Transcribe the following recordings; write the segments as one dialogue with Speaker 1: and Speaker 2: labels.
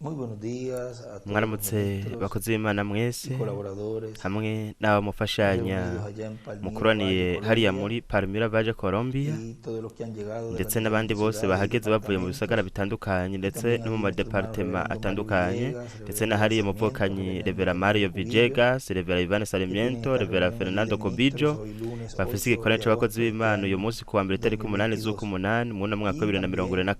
Speaker 1: Muy buenos días a todos los
Speaker 2: Mwaramutse
Speaker 1: ministros
Speaker 2: bakozi b'Imana mwese
Speaker 1: y colaboradores
Speaker 2: hamwe n'abo mufashanya
Speaker 1: reunidos allá en Palmira,
Speaker 2: mukoraniye
Speaker 1: Valle,
Speaker 2: hariya
Speaker 1: Colombia,
Speaker 2: muri Palmira Valle Colombia,
Speaker 1: y todos los que han llegado de las
Speaker 2: ndetse n'abandi
Speaker 1: diferentes
Speaker 2: bose
Speaker 1: ciudades y
Speaker 2: bahageze bavuye mu bisagara
Speaker 1: departamentos,
Speaker 2: bitandukanye
Speaker 1: y
Speaker 2: ndetse
Speaker 1: también
Speaker 2: no mu
Speaker 1: allí nuestro hermano
Speaker 2: madepartema
Speaker 1: reverendo Mario
Speaker 2: atandukanye,
Speaker 1: Villegas,
Speaker 2: ndetse
Speaker 1: reverendo
Speaker 2: na hariya
Speaker 1: Sarmiento,
Speaker 2: umuvukanyi
Speaker 1: reverendo
Speaker 2: Revera Mario
Speaker 1: Cubillo,
Speaker 2: Villegas, Revera Ivan
Speaker 1: que tienen
Speaker 2: Sarmiento,
Speaker 1: esta
Speaker 2: Revera
Speaker 1: reunión allí de
Speaker 2: Fernando
Speaker 1: ministros
Speaker 2: Cubillo,
Speaker 1: hoy lunes
Speaker 2: bafise
Speaker 1: 8
Speaker 2: igikorane
Speaker 1: de
Speaker 2: c'abakozi
Speaker 1: agosto de este
Speaker 2: b'Imana uyu
Speaker 1: año
Speaker 2: munsi kuwa mbere itariki 8
Speaker 1: 2022,
Speaker 2: z'ukumunani mu mwaka wa
Speaker 1: y
Speaker 2: 2022,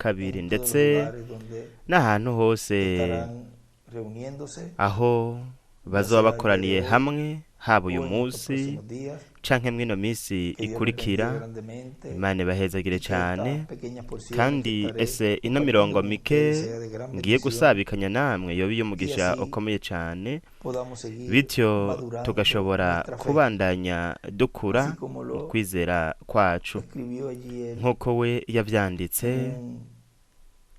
Speaker 1: también en todos los
Speaker 2: ndetse
Speaker 1: lugares donde
Speaker 2: n'ahantu hose
Speaker 1: estarán reuniéndose,
Speaker 2: aho
Speaker 1: ya
Speaker 2: bazoba
Speaker 1: sea el día de
Speaker 2: bakoraniye
Speaker 1: hoy
Speaker 2: hamwe, haba uyu
Speaker 1: o en estos
Speaker 2: munsi
Speaker 1: próximos días.
Speaker 2: canke mw'ino minsi
Speaker 1: Que Dios les bendiga
Speaker 2: ikurikira.
Speaker 1: grandemente
Speaker 2: Imana ibahezagire
Speaker 1: y que
Speaker 2: cane,
Speaker 1: estas pequeñas porciones que
Speaker 2: kandi
Speaker 1: estaré
Speaker 2: ese ino
Speaker 1: compartiendo
Speaker 2: mirongo
Speaker 1: con
Speaker 2: mike
Speaker 1: ustedes sea de gran
Speaker 2: ngiye
Speaker 1: bendición
Speaker 2: gusabikanya namwe yoba
Speaker 1: y
Speaker 2: iy'umugisha
Speaker 1: así
Speaker 2: ukomeye cane,
Speaker 1: podamos seguir
Speaker 2: bityo
Speaker 1: madurando
Speaker 2: tugashobora
Speaker 1: nuestra fe,
Speaker 2: kubandanya dukura
Speaker 1: así como
Speaker 2: mu
Speaker 1: lo
Speaker 2: kwizera kwacu,
Speaker 1: escribió allí él
Speaker 2: nk'uko we yavyanditse
Speaker 1: en un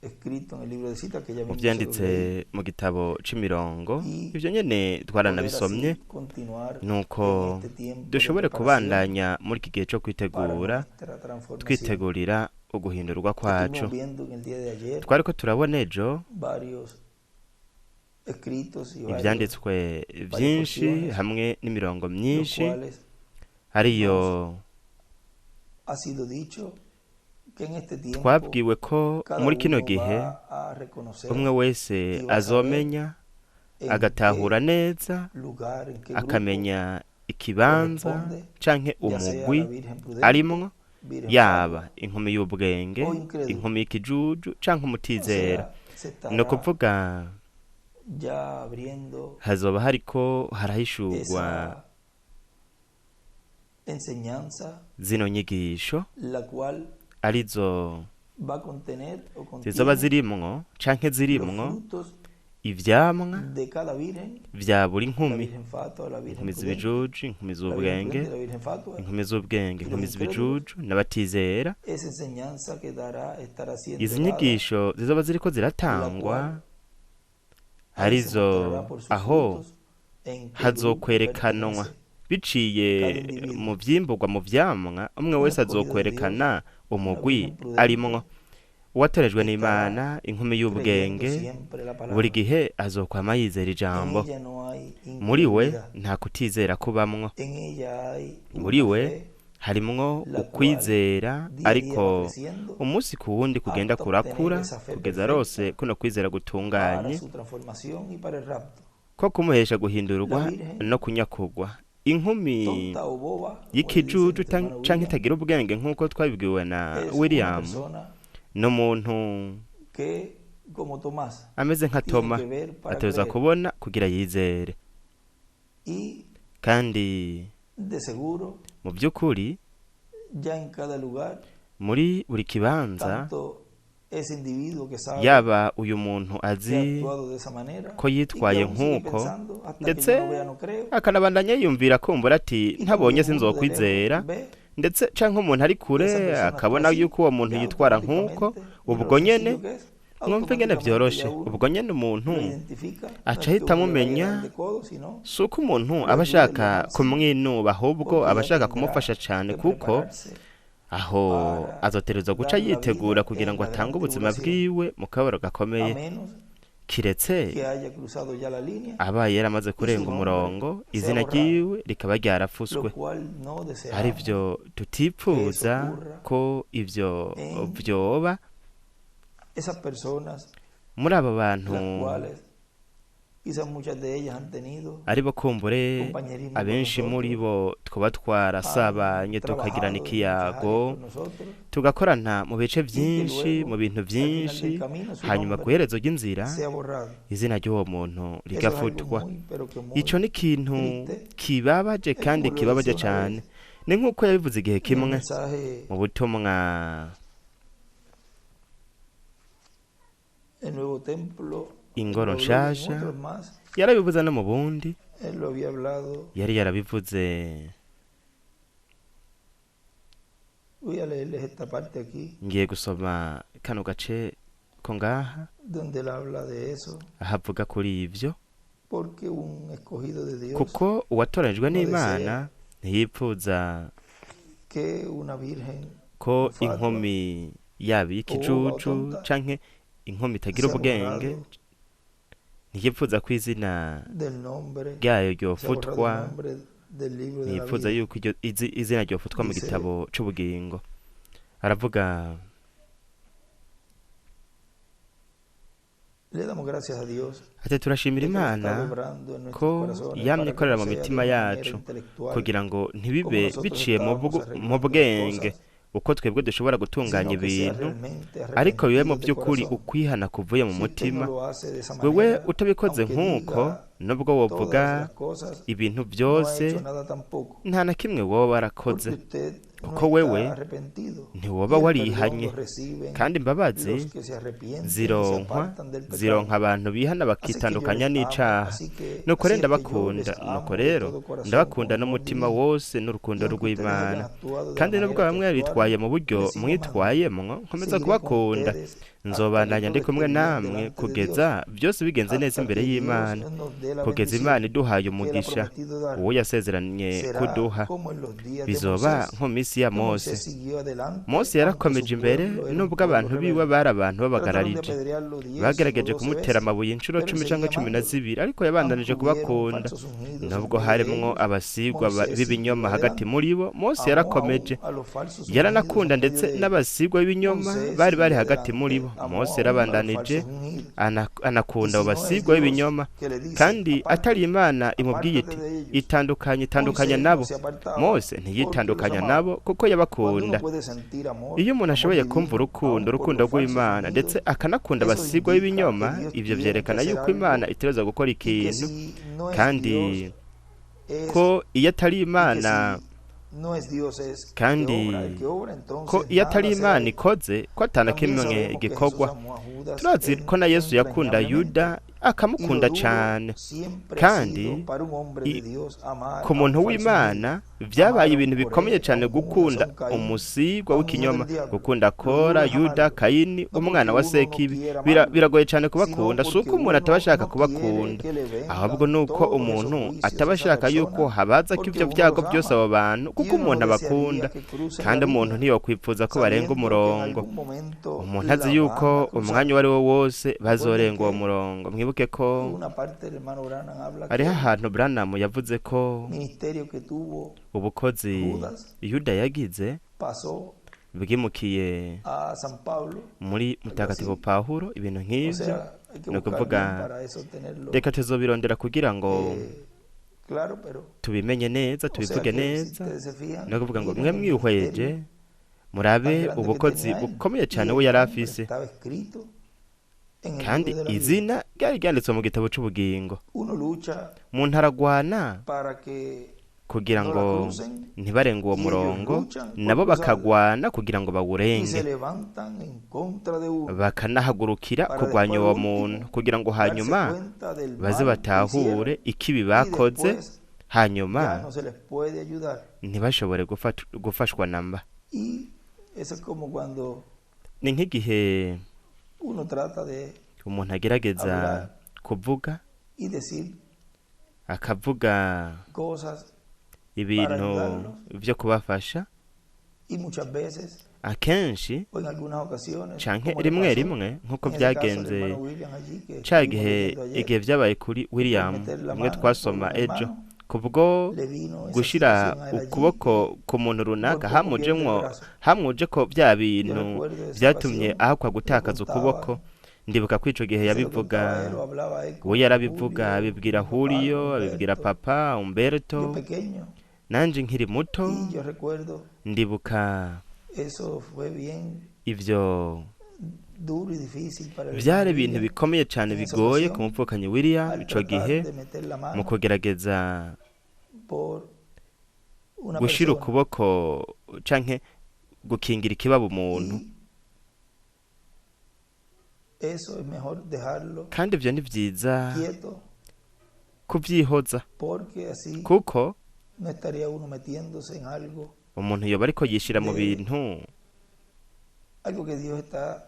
Speaker 1: escrito en el libro de cita que ya
Speaker 2: mu
Speaker 1: mismo se los
Speaker 2: vyanditse
Speaker 1: leí,
Speaker 2: mu gitabo c'imirongo.
Speaker 1: y
Speaker 2: Ivyo nyene
Speaker 1: poder
Speaker 2: twaranabisomye,
Speaker 1: así continuar en
Speaker 2: nuko
Speaker 1: este tiempo de
Speaker 2: dushobore
Speaker 1: preparación
Speaker 2: kubandanya muri iki gihe co
Speaker 1: para
Speaker 2: kwitegura,
Speaker 1: nuestra transformación.
Speaker 2: twitegurira uguhindurwa kwacu.
Speaker 1: Estuvimos viendo en el día de ayer
Speaker 2: Twariko turabona ejo
Speaker 1: varios escritos y varios,
Speaker 2: ivyanditswe
Speaker 1: varias
Speaker 2: vyinshi
Speaker 1: porciones,
Speaker 2: hamwe n'imirongo
Speaker 1: los
Speaker 2: myinshi,
Speaker 1: cuales
Speaker 2: ariyo
Speaker 1: nos ha sido dicho que en este tiempo
Speaker 2: twabwiwe ko
Speaker 1: cada
Speaker 2: muri kino
Speaker 1: uno
Speaker 2: gihe
Speaker 1: va a reconocer
Speaker 2: umwe wese
Speaker 1: y va a saber
Speaker 2: azomenya,
Speaker 1: en
Speaker 2: agatahura
Speaker 1: qué
Speaker 2: neza,
Speaker 1: lugar, en qué grupo
Speaker 2: akamenya ikibanza
Speaker 1: corresponde,
Speaker 2: canke
Speaker 1: ya sea la
Speaker 2: umugwi
Speaker 1: Virgen prudente,
Speaker 2: arimwo,
Speaker 1: Virgen
Speaker 2: yaba
Speaker 1: fatua
Speaker 2: inkumi y'ubwenge,
Speaker 1: o incrédula.
Speaker 2: inkumi y'ikijuju canke
Speaker 1: O
Speaker 2: umutizera.
Speaker 1: sea, se
Speaker 2: Ni
Speaker 1: estará
Speaker 2: ukuvuga
Speaker 1: ya abriendo
Speaker 2: hazoba hariko harahishurwa
Speaker 1: esa enseñanza,
Speaker 2: zino nyigisho,
Speaker 1: la cual
Speaker 2: arizo
Speaker 1: va a contener o
Speaker 2: zizoba
Speaker 1: contiene
Speaker 2: zirimwo canke
Speaker 1: los
Speaker 2: zirimwo
Speaker 1: frutos
Speaker 2: ivyamwa
Speaker 1: de cada virgen,
Speaker 2: vya buri
Speaker 1: la
Speaker 2: nkumi,
Speaker 1: virgen fatua, la virgen
Speaker 2: inkumi
Speaker 1: prudente,
Speaker 2: z'ibijuju, inkumi
Speaker 1: la virgen
Speaker 2: z'ubwenge,
Speaker 1: prudente, la virgen fatua
Speaker 2: inkumi z'ubwenge,
Speaker 1: y los
Speaker 2: inkumi
Speaker 1: incrédulos.
Speaker 2: z'ibijuju n'abatizera.
Speaker 1: Esa enseñanza que dará estará siendo
Speaker 2: Izi
Speaker 1: dada,
Speaker 2: nyigisho zizoba ziriko
Speaker 1: la
Speaker 2: ziratangwa,
Speaker 1: cual ahí se
Speaker 2: arizo
Speaker 1: mostrará por sus
Speaker 2: aho
Speaker 1: frutos en qué grupo
Speaker 2: hazokwerekanwa
Speaker 1: pertenece
Speaker 2: biciye
Speaker 1: cada
Speaker 2: mu
Speaker 1: individuo.
Speaker 2: vyimburwa mu vyamwa, umwe
Speaker 1: Un
Speaker 2: wese
Speaker 1: escogido de Dios,
Speaker 2: azokwerekana
Speaker 1: una
Speaker 2: umugwi
Speaker 1: virgen prudente,
Speaker 2: arimwo. Uwatorejwe
Speaker 1: estará
Speaker 2: n'Imana, inkumi
Speaker 1: creyendo
Speaker 2: y'ubwenge,
Speaker 1: siempre la
Speaker 2: buri
Speaker 1: palabra.
Speaker 2: gihe azokwama yizera
Speaker 1: En
Speaker 2: ijambo.
Speaker 1: ella no hay
Speaker 2: Muri we
Speaker 1: incredulidad,
Speaker 2: nta kutizera kubamwo,
Speaker 1: en ella hay
Speaker 2: muri
Speaker 1: una
Speaker 2: we
Speaker 1: fe
Speaker 2: harimwo
Speaker 1: la cual
Speaker 2: ukwizera,
Speaker 1: día a día va
Speaker 2: ariko
Speaker 1: creciendo
Speaker 2: umunsi ku wundi kugenda
Speaker 1: hasta obtener
Speaker 2: kurakura
Speaker 1: esa fe
Speaker 2: kugeza arose
Speaker 1: perfecta
Speaker 2: kuno kwizera
Speaker 1: para
Speaker 2: gutunganye
Speaker 1: su transformación y para el rapto.
Speaker 2: ko kumuhesha
Speaker 1: La
Speaker 2: guhindurwa
Speaker 1: virgen
Speaker 2: no kunyakurwa. Inkumi
Speaker 1: tonta o boba, como le dice
Speaker 2: y'ikijuju
Speaker 1: nuestro hermano
Speaker 2: canke
Speaker 1: William,
Speaker 2: itagira ubwenge nk'uko twabibwiwe na
Speaker 1: es una
Speaker 2: William,
Speaker 1: persona
Speaker 2: n'umuntu
Speaker 1: que, como Tomás,
Speaker 2: ameze nka
Speaker 1: tiene
Speaker 2: Toma,
Speaker 1: que ver para
Speaker 2: ategerezwa
Speaker 1: creer.
Speaker 2: kubona kugira yizere.
Speaker 1: Y
Speaker 2: Kandi
Speaker 1: de seguro,
Speaker 2: mu vy'ukuri
Speaker 1: ya en cada lugar,
Speaker 2: muri buri kibanza,
Speaker 1: tanto ese individuo que sabe
Speaker 2: yaba uyu muntu
Speaker 1: que ha
Speaker 2: azi
Speaker 1: actuado de esa manera
Speaker 2: ko
Speaker 1: y que
Speaker 2: yitwaye
Speaker 1: aún sigue
Speaker 2: nk'uko,
Speaker 1: pensando hasta que
Speaker 2: ndetse
Speaker 1: yo no vea no creo,
Speaker 2: akanabandanya yiyumvira kumbura ati
Speaker 1: y
Speaker 2: ntabonye
Speaker 1: también uno de lejos
Speaker 2: sinzokwizera,
Speaker 1: ve
Speaker 2: ndetse canke umuntu ari
Speaker 1: que esa
Speaker 2: kure
Speaker 1: persona actúa
Speaker 2: akabona
Speaker 1: así,
Speaker 2: yuko uwo muntu
Speaker 1: ya
Speaker 2: yitwara nk'uko,
Speaker 1: automáticamente, mira
Speaker 2: ubwo
Speaker 1: lo
Speaker 2: nyene
Speaker 1: sencillo que es,
Speaker 2: mwumve ingene
Speaker 1: automáticamente
Speaker 2: vyoroshe,
Speaker 1: ya uno
Speaker 2: ubwo nyene umuntu
Speaker 1: lo identifica. No
Speaker 2: aca
Speaker 1: es que
Speaker 2: ahita
Speaker 1: uno le vaya a
Speaker 2: amumenya.
Speaker 1: dar de codo, sino
Speaker 2: Si uko umuntu
Speaker 1: lo
Speaker 2: aba
Speaker 1: ayuda y lo
Speaker 2: ashaka
Speaker 1: máximo,
Speaker 2: kumwinuba, ahubwo
Speaker 1: porque
Speaker 2: aba
Speaker 1: ya
Speaker 2: ashaka
Speaker 1: tendrá
Speaker 2: kumufasha cane,
Speaker 1: que
Speaker 2: kuko
Speaker 1: prepararse
Speaker 2: aho
Speaker 1: para
Speaker 2: azotegerezwa guca
Speaker 1: dar la
Speaker 2: yitegura
Speaker 1: vida
Speaker 2: kugira
Speaker 1: en
Speaker 2: ngo
Speaker 1: la gran
Speaker 2: atange ubuzima
Speaker 1: tribulación,
Speaker 2: bwiwe mu kababaro
Speaker 1: a
Speaker 2: gakomeye,
Speaker 1: menos
Speaker 2: kiretse
Speaker 1: que haya cruzado ya la línea
Speaker 2: abaye yaramaze
Speaker 1: y su
Speaker 2: kurenga
Speaker 1: nombre
Speaker 2: umurongo,
Speaker 1: sea
Speaker 2: izina
Speaker 1: borrado,
Speaker 2: ryiwe rikaba
Speaker 1: lo
Speaker 2: ryarafuswe.
Speaker 1: cual no deseamos
Speaker 2: Arivyo
Speaker 1: que eso
Speaker 2: tutipfuza
Speaker 1: ocurra
Speaker 2: ko ivyo
Speaker 1: en
Speaker 2: vyoba
Speaker 1: esas personas,
Speaker 2: muri abo bantu
Speaker 1: las cuales quizás muchas de ellas han tenido
Speaker 2: aribo kumbure
Speaker 1: compañerismo con
Speaker 2: abenshi muri
Speaker 1: nosotros,
Speaker 2: bo twoba
Speaker 1: han
Speaker 2: twarasabanye tukagirana
Speaker 1: trabajado en muchas áreas
Speaker 2: ikiyago,
Speaker 1: con nosotros
Speaker 2: tugakorana mu bice
Speaker 1: y que
Speaker 2: vyinshi, mu
Speaker 1: luego
Speaker 2: bintu
Speaker 1: al final del
Speaker 2: vyinshi,
Speaker 1: camino su
Speaker 2: hanyuma
Speaker 1: nombre
Speaker 2: kw'iherezo ry'inzira
Speaker 1: sea borrado.
Speaker 2: izina ry'uwo muntu
Speaker 1: Eso es algo
Speaker 2: rigafutwa.
Speaker 1: muy, pero que muy
Speaker 2: Ico ni ikintu
Speaker 1: triste.
Speaker 2: kibabaje
Speaker 1: Es
Speaker 2: kandi
Speaker 1: como lo
Speaker 2: kibabaje
Speaker 1: decía una
Speaker 2: cane.
Speaker 1: vez
Speaker 2: Ni nk'uko yabivuze igihe
Speaker 1: en el
Speaker 2: kimwe
Speaker 1: mensaje
Speaker 2: mu butumwa
Speaker 1: El Nuevo Templo, él
Speaker 2: ingoro
Speaker 1: lo habló y en
Speaker 2: nshasha,
Speaker 1: otros más,
Speaker 2: yarabivuze no mu bundi,
Speaker 1: él lo había hablado.
Speaker 2: yari yarabivuze.
Speaker 1: Voy a leerles esta parte aquí,
Speaker 2: Ngiye gusoma kano gace ko ngaha
Speaker 1: donde él habla de eso,
Speaker 2: ahavuga kuri ivyo,
Speaker 1: porque un escogido de Dios
Speaker 2: kuko uwatoranijwe
Speaker 1: no
Speaker 2: n'Imana
Speaker 1: desea
Speaker 2: ntiyipfuza
Speaker 1: que una virgen
Speaker 2: ko
Speaker 1: fatua
Speaker 2: inkumi yaba
Speaker 1: o boba o
Speaker 2: y'ikijuju
Speaker 1: tonta
Speaker 2: canke inkumi itagira
Speaker 1: sea
Speaker 2: ubwenge
Speaker 1: borrado
Speaker 2: Ntiyipfuza ko izina
Speaker 1: del nombre,
Speaker 2: ryayo
Speaker 1: sea borrado
Speaker 2: ryofutwa,
Speaker 1: el nombre del libro de la
Speaker 2: ntiyipfuza
Speaker 1: vida.
Speaker 2: yuko izina ryofutwa mu
Speaker 1: Dice,
Speaker 2: gitabo c'ubugingo. Aravuga,
Speaker 1: le damos gracias a Dios
Speaker 2: ati turashimira
Speaker 1: de que Él está
Speaker 2: Imana
Speaker 1: obrando en nuestros
Speaker 2: ko
Speaker 1: corazones
Speaker 2: yamye
Speaker 1: para que
Speaker 2: ikorera
Speaker 1: no
Speaker 2: mu
Speaker 1: sea de
Speaker 2: mitima
Speaker 1: una manera
Speaker 2: yacu
Speaker 1: intelectual
Speaker 2: kugira ngo
Speaker 1: como
Speaker 2: ntibibe
Speaker 1: nosotros
Speaker 2: biciye
Speaker 1: estábamos
Speaker 2: mu
Speaker 1: arreglando las
Speaker 2: bwenge
Speaker 1: cosas,
Speaker 2: uko twebwe dushobora gutunganya
Speaker 1: sino que sea
Speaker 2: ibintu,
Speaker 1: realmente
Speaker 2: ariko bibe mu
Speaker 1: arrepentido de
Speaker 2: by'ukuri
Speaker 1: corazón.
Speaker 2: ukwihana kuvuye mu
Speaker 1: Si usted no
Speaker 2: mutima.
Speaker 1: lo hace de esa
Speaker 2: Wewe
Speaker 1: manera,
Speaker 2: utabikoze
Speaker 1: aunque
Speaker 2: nk'uko,
Speaker 1: diga
Speaker 2: nubwo wovuga
Speaker 1: todas las cosas,
Speaker 2: ibintu
Speaker 1: no ha
Speaker 2: byose,
Speaker 1: hecho nada tampoco,
Speaker 2: nta na kimwe woba warakoze,
Speaker 1: porque usted no
Speaker 2: kuko wewe
Speaker 1: está arrepentido.
Speaker 2: ntiwoba
Speaker 1: Y el perdón
Speaker 2: warihanye.
Speaker 1: lo reciben
Speaker 2: Kandi imbabazi
Speaker 1: los que se arrepienten y se
Speaker 2: zironkwa
Speaker 1: apartan del
Speaker 2: zironka
Speaker 1: pecado.
Speaker 2: abantu bihana
Speaker 1: Así que yo
Speaker 2: bakitandukanya
Speaker 1: les amo,
Speaker 2: n'icaha.
Speaker 1: así que
Speaker 2: Nuko
Speaker 1: así
Speaker 2: rero
Speaker 1: es que yo
Speaker 2: ndabakunda,
Speaker 1: les
Speaker 2: nuko
Speaker 1: amo de
Speaker 2: rero
Speaker 1: todo corazón
Speaker 2: ndabakunda
Speaker 1: con amor
Speaker 2: n'umutima
Speaker 1: divino.
Speaker 2: wose n'urukundo
Speaker 1: Y aunque ustedes hayan
Speaker 2: rw'Imana.
Speaker 1: actuado de la
Speaker 2: Kandi nubwo
Speaker 1: manera que
Speaker 2: bamwe bitwaye
Speaker 1: actuaron,
Speaker 2: mu buryo
Speaker 1: les sigo amando.
Speaker 2: mwitwayemwo, nkomeza
Speaker 1: Seguiré con
Speaker 2: kubakunda.
Speaker 1: ustedes hasta que
Speaker 2: Nzobandanya
Speaker 1: todo
Speaker 2: ndi
Speaker 1: esté
Speaker 2: kumwe
Speaker 1: bien
Speaker 2: namwe
Speaker 1: delante de Dios,
Speaker 2: kugeza byose bigenze neza
Speaker 1: hasta
Speaker 2: imbere
Speaker 1: que Dios
Speaker 2: y'Imana,
Speaker 1: nos dé la
Speaker 2: kugeza
Speaker 1: bendición
Speaker 2: Imana iduhaye
Speaker 1: que Él ha
Speaker 2: umugisha
Speaker 1: prometido dar.
Speaker 2: uwo yasezeranye
Speaker 1: Será
Speaker 2: kuduha.
Speaker 1: como en los días de
Speaker 2: Bizoba
Speaker 1: Moisés,
Speaker 2: nko mu minsi ya
Speaker 1: que Moisés
Speaker 2: Mose.
Speaker 1: siguió adelante,
Speaker 2: Mose
Speaker 1: aunque
Speaker 2: yarakomeje
Speaker 1: su
Speaker 2: imbere
Speaker 1: pueblo era un
Speaker 2: nubwo
Speaker 1: pueblo
Speaker 2: abantu biwe
Speaker 1: rebelde.
Speaker 2: bari abantu
Speaker 1: Trataron de
Speaker 2: b'abagararije.
Speaker 1: apedrearlo 10 o
Speaker 2: Bagerageje
Speaker 1: 12
Speaker 2: kumutera
Speaker 1: veces,
Speaker 2: amabuye inshuro
Speaker 1: pero él
Speaker 2: 10 canke
Speaker 1: seguía
Speaker 2: cumi na
Speaker 1: amándolos.
Speaker 2: zibiri, ariko yabandanije
Speaker 1: Aunque hubieron
Speaker 2: kubakunda.
Speaker 1: falsos ungidos en
Speaker 2: Nubwo
Speaker 1: medio de
Speaker 2: harimwo
Speaker 1: ellos,
Speaker 2: abasigwa
Speaker 1: Moisés siguió
Speaker 2: b'ibinyoma hagati
Speaker 1: adelante.
Speaker 2: muri bo, Mose
Speaker 1: Amó aún
Speaker 2: yarakomeje.
Speaker 1: a los falsos ungidos
Speaker 2: Yaranakunda
Speaker 1: en medio
Speaker 2: ndetse
Speaker 1: de ellos.
Speaker 2: n'abasigwa b'ibinyoma
Speaker 1: Moisés
Speaker 2: bari bari
Speaker 1: siguió
Speaker 2: hagati muri
Speaker 1: adelante,
Speaker 2: bo.
Speaker 1: amó
Speaker 2: Mose
Speaker 1: aún a los
Speaker 2: yarabandanije,
Speaker 1: falsos ungidos. Y
Speaker 2: anakunda abo
Speaker 1: si no es
Speaker 2: basigwa
Speaker 1: Dios
Speaker 2: b'ibinyoma.
Speaker 1: que le dice,
Speaker 2: Kandi atari
Speaker 1: apártate,
Speaker 2: Imana imubwiye
Speaker 1: apártate
Speaker 2: iti
Speaker 1: de ellos.
Speaker 2: itandukanye, itandukanya
Speaker 1: Moisés no
Speaker 2: nabo.
Speaker 1: se apartaba
Speaker 2: Mose
Speaker 1: porque los
Speaker 2: ntiyitandukanya
Speaker 1: amaba.
Speaker 2: nabo kuko
Speaker 1: Cuando uno
Speaker 2: yabakunda.
Speaker 1: puede sentir amor,
Speaker 2: Iyo umuntu
Speaker 1: amor
Speaker 2: ashoboye kumva
Speaker 1: divino,
Speaker 2: urukundo,
Speaker 1: aún por
Speaker 2: urukundo
Speaker 1: los falsos
Speaker 2: rw'Imana, ndetse
Speaker 1: ungidos,
Speaker 2: akanakunda
Speaker 1: eso
Speaker 2: abasigwa
Speaker 1: indica que
Speaker 2: b'ibinyoma,
Speaker 1: Dios
Speaker 2: ivyo
Speaker 1: tiene que
Speaker 2: vyerekana
Speaker 1: hacer
Speaker 2: yuko
Speaker 1: algo
Speaker 2: Imana itegerezwa gukora
Speaker 1: y que
Speaker 2: ikintu,
Speaker 1: si no es
Speaker 2: kandi
Speaker 1: Dios es
Speaker 2: ko iyo atari
Speaker 1: y que
Speaker 2: Imana,
Speaker 1: si no es Dios es que
Speaker 2: kandi
Speaker 1: obra, el que obra
Speaker 2: ko
Speaker 1: entonces
Speaker 2: iyo atari
Speaker 1: nada será
Speaker 2: Imana
Speaker 1: hecho.
Speaker 2: ikoze, ko atana
Speaker 1: También
Speaker 2: kimwe
Speaker 1: sabemos que Jesús
Speaker 2: gikorwa.
Speaker 1: amó a Judas
Speaker 2: Turazi ko na Yesu yakunda
Speaker 1: entrañablemente.
Speaker 2: Yuda
Speaker 1: Y lo
Speaker 2: akamukunda
Speaker 1: duro
Speaker 2: cane,
Speaker 1: siempre ha
Speaker 2: kandi
Speaker 1: sido para un hombre de Dios amar
Speaker 2: ku
Speaker 1: a
Speaker 2: muntu
Speaker 1: un falso ungido,
Speaker 2: w'Imana
Speaker 1: amar
Speaker 2: vyabaye
Speaker 1: a un
Speaker 2: ibintu bikomeye
Speaker 1: Coré, a
Speaker 2: cane
Speaker 1: un Judas, a
Speaker 2: gukunda
Speaker 1: un Caín,
Speaker 2: umusigwa
Speaker 1: a un hijo del
Speaker 2: w'ikinyoma,
Speaker 1: diablo.
Speaker 2: gukunda
Speaker 1: Lo duro
Speaker 2: Kora,
Speaker 1: es
Speaker 2: Yuda,
Speaker 1: amarlo,
Speaker 2: Kayini,
Speaker 1: no
Speaker 2: umwana
Speaker 1: porque
Speaker 2: wa
Speaker 1: uno no
Speaker 2: Sekibi.
Speaker 1: quiera amarlo,
Speaker 2: Biragoye cane
Speaker 1: sino
Speaker 2: kubakunda, si
Speaker 1: porque
Speaker 2: uko umuntu
Speaker 1: uno
Speaker 2: ataba ashaka
Speaker 1: no quiere
Speaker 2: kubakunda,
Speaker 1: que le
Speaker 2: ahubwo
Speaker 1: vengan
Speaker 2: ni uko
Speaker 1: todos esos
Speaker 2: umuntu
Speaker 1: juicios a
Speaker 2: ataba
Speaker 1: esa
Speaker 2: ashaka yuko
Speaker 1: persona,
Speaker 2: habaza ko
Speaker 1: porque
Speaker 2: ivyo
Speaker 1: uno
Speaker 2: vyago
Speaker 1: los
Speaker 2: vyose
Speaker 1: ama
Speaker 2: abo bantu,
Speaker 1: y
Speaker 2: kuko
Speaker 1: uno no
Speaker 2: umuntu
Speaker 1: desearía
Speaker 2: abakunda,
Speaker 1: que crucen la
Speaker 2: kandi umuntu
Speaker 1: línea,
Speaker 2: ntiyokwipfuza ko barenga
Speaker 1: sabiendo que en
Speaker 2: umurongo.
Speaker 1: algún momento
Speaker 2: Umuntu azi
Speaker 1: la van
Speaker 2: yuko
Speaker 1: a cruzar.
Speaker 2: umwanya uwo ari wo wose
Speaker 1: Recuerden
Speaker 2: bazorenga uwo
Speaker 1: que
Speaker 2: murongo. Mwibuke ko
Speaker 1: una parte del hermano Branham habla
Speaker 2: hariho
Speaker 1: que el
Speaker 2: ahantu Branham yavuze ko
Speaker 1: ministerio que tuvo
Speaker 2: ubukozi
Speaker 1: Judas
Speaker 2: Yuda yagize
Speaker 1: pasó
Speaker 2: bwimukiye
Speaker 1: a San Pablo,
Speaker 2: muri
Speaker 1: algo
Speaker 2: Mutagatifu
Speaker 1: así.
Speaker 2: Pawulo, ibintu
Speaker 1: O
Speaker 2: nk'ivyo.
Speaker 1: sea, hay que
Speaker 2: Ni
Speaker 1: buscar bien
Speaker 2: ukuvuga
Speaker 1: para eso tenerlo
Speaker 2: reka tuzobirondera kugira ngo
Speaker 1: claro, pero
Speaker 2: tubimenye neza,
Speaker 1: o sea
Speaker 2: tubivuge
Speaker 1: que si
Speaker 2: neza.
Speaker 1: ustedes se fijan,
Speaker 2: Ni ukuvuga ngo
Speaker 1: miren
Speaker 2: mwe
Speaker 1: el
Speaker 2: mwihweje
Speaker 1: ministerio
Speaker 2: murabe
Speaker 1: tan grande que
Speaker 2: ubukozi
Speaker 1: tenía él
Speaker 2: bukomeye
Speaker 1: y
Speaker 2: cane we
Speaker 1: el
Speaker 2: yari
Speaker 1: nombre
Speaker 2: afise,
Speaker 1: estaba escrito en el
Speaker 2: kandi
Speaker 1: libro de la vida.
Speaker 2: izina ryari ryanditswe mu gitabo c'ubugingo.
Speaker 1: Uno lucha
Speaker 2: Umuntu aragwana
Speaker 1: para que
Speaker 2: kugira
Speaker 1: no
Speaker 2: ngo
Speaker 1: la crucen
Speaker 2: ntibarenge uwo
Speaker 1: y ellos
Speaker 2: murongo,
Speaker 1: luchan por
Speaker 2: nabo
Speaker 1: cruzarla
Speaker 2: bakagwana kugira ngo
Speaker 1: y se
Speaker 2: bawurenge,
Speaker 1: levantan en contra de uno
Speaker 2: bakanahagurukira
Speaker 1: para
Speaker 2: kurwanya
Speaker 1: después
Speaker 2: uwo
Speaker 1: último
Speaker 2: muntu kugira ngo
Speaker 1: darse
Speaker 2: hanyuma
Speaker 1: cuenta del
Speaker 2: baze
Speaker 1: mal que hicieron
Speaker 2: batahure ikibi
Speaker 1: y
Speaker 2: bakoze,
Speaker 1: después
Speaker 2: hanyuma
Speaker 1: ya no se les puede ayudar.
Speaker 2: ntibashobore gufashwa namba.
Speaker 1: Y eso es como cuando
Speaker 2: Ni nk'igihe
Speaker 1: uno trata de
Speaker 2: umuntu agerageza
Speaker 1: hablar
Speaker 2: kuvuga,
Speaker 1: y decir
Speaker 2: akavuga
Speaker 1: cosas para
Speaker 2: ibintu
Speaker 1: ayudarlos
Speaker 2: vyo kubafasha,
Speaker 1: y muchas veces
Speaker 2: akenshi
Speaker 1: o en algunas ocasiones,
Speaker 2: canke
Speaker 1: como le
Speaker 2: rimwe
Speaker 1: pasó
Speaker 2: rimwe nk'uko
Speaker 1: en ese caso al
Speaker 2: vyagenze
Speaker 1: hermano William allí que
Speaker 2: ca
Speaker 1: estuvimos
Speaker 2: gihe
Speaker 1: leyendo ayer,
Speaker 2: igihe vyabaye kuri
Speaker 1: por
Speaker 2: William
Speaker 1: meter la
Speaker 2: rimwe
Speaker 1: mano por
Speaker 2: twasoma
Speaker 1: un
Speaker 2: ejo,
Speaker 1: hermano,
Speaker 2: kubwo
Speaker 1: le vino esa
Speaker 2: gushira
Speaker 1: situación a él allí
Speaker 2: ukuboko
Speaker 1: que
Speaker 2: ku muntu
Speaker 1: por
Speaker 2: runaka
Speaker 1: poco pierde el
Speaker 2: hamujemwo
Speaker 1: brazo.
Speaker 2: hamuje ko vya
Speaker 1: Yo
Speaker 2: bintu
Speaker 1: recuerdo esa
Speaker 2: vyatumye
Speaker 1: ocasión
Speaker 2: ahakwa
Speaker 1: que lo
Speaker 2: gutakaza ukuboko.
Speaker 1: contaba,
Speaker 2: Ndibuka ko ico gihe
Speaker 1: se lo
Speaker 2: yabivuga,
Speaker 1: contaba él o hablaba él
Speaker 2: we
Speaker 1: con
Speaker 2: yarabivuga,
Speaker 1: Julio,
Speaker 2: abibwira
Speaker 1: con papá,
Speaker 2: Julio, abibwira
Speaker 1: Humberto,
Speaker 2: papa
Speaker 1: yo
Speaker 2: Umberto,
Speaker 1: pequeño,
Speaker 2: nanje nkiri muto
Speaker 1: y yo recuerdo
Speaker 2: ndibuka
Speaker 1: eso fue bien
Speaker 2: ivyo
Speaker 1: duro y difícil para el
Speaker 2: vyari
Speaker 1: hermano
Speaker 2: ibintu
Speaker 1: William
Speaker 2: bikomeye cane
Speaker 1: en esa
Speaker 2: bigoye ku
Speaker 1: ocasión
Speaker 2: muvukanyi William
Speaker 1: al
Speaker 2: ico
Speaker 1: tratar
Speaker 2: gihe
Speaker 1: de meter la
Speaker 2: mu
Speaker 1: mano
Speaker 2: kugerageza
Speaker 1: por una
Speaker 2: gushira
Speaker 1: persona
Speaker 2: ukuboko canke gukingira ikibaba umuntu.
Speaker 1: y eso es mejor dejarlo
Speaker 2: Kandi ivyo ni vyiza
Speaker 1: quieto
Speaker 2: kuvyihoza,
Speaker 1: porque así
Speaker 2: kuko
Speaker 1: no estaría uno metiéndose en algo
Speaker 2: umuntu yoba ariko yishira mu
Speaker 1: de
Speaker 2: bintu
Speaker 1: algo que Dios está,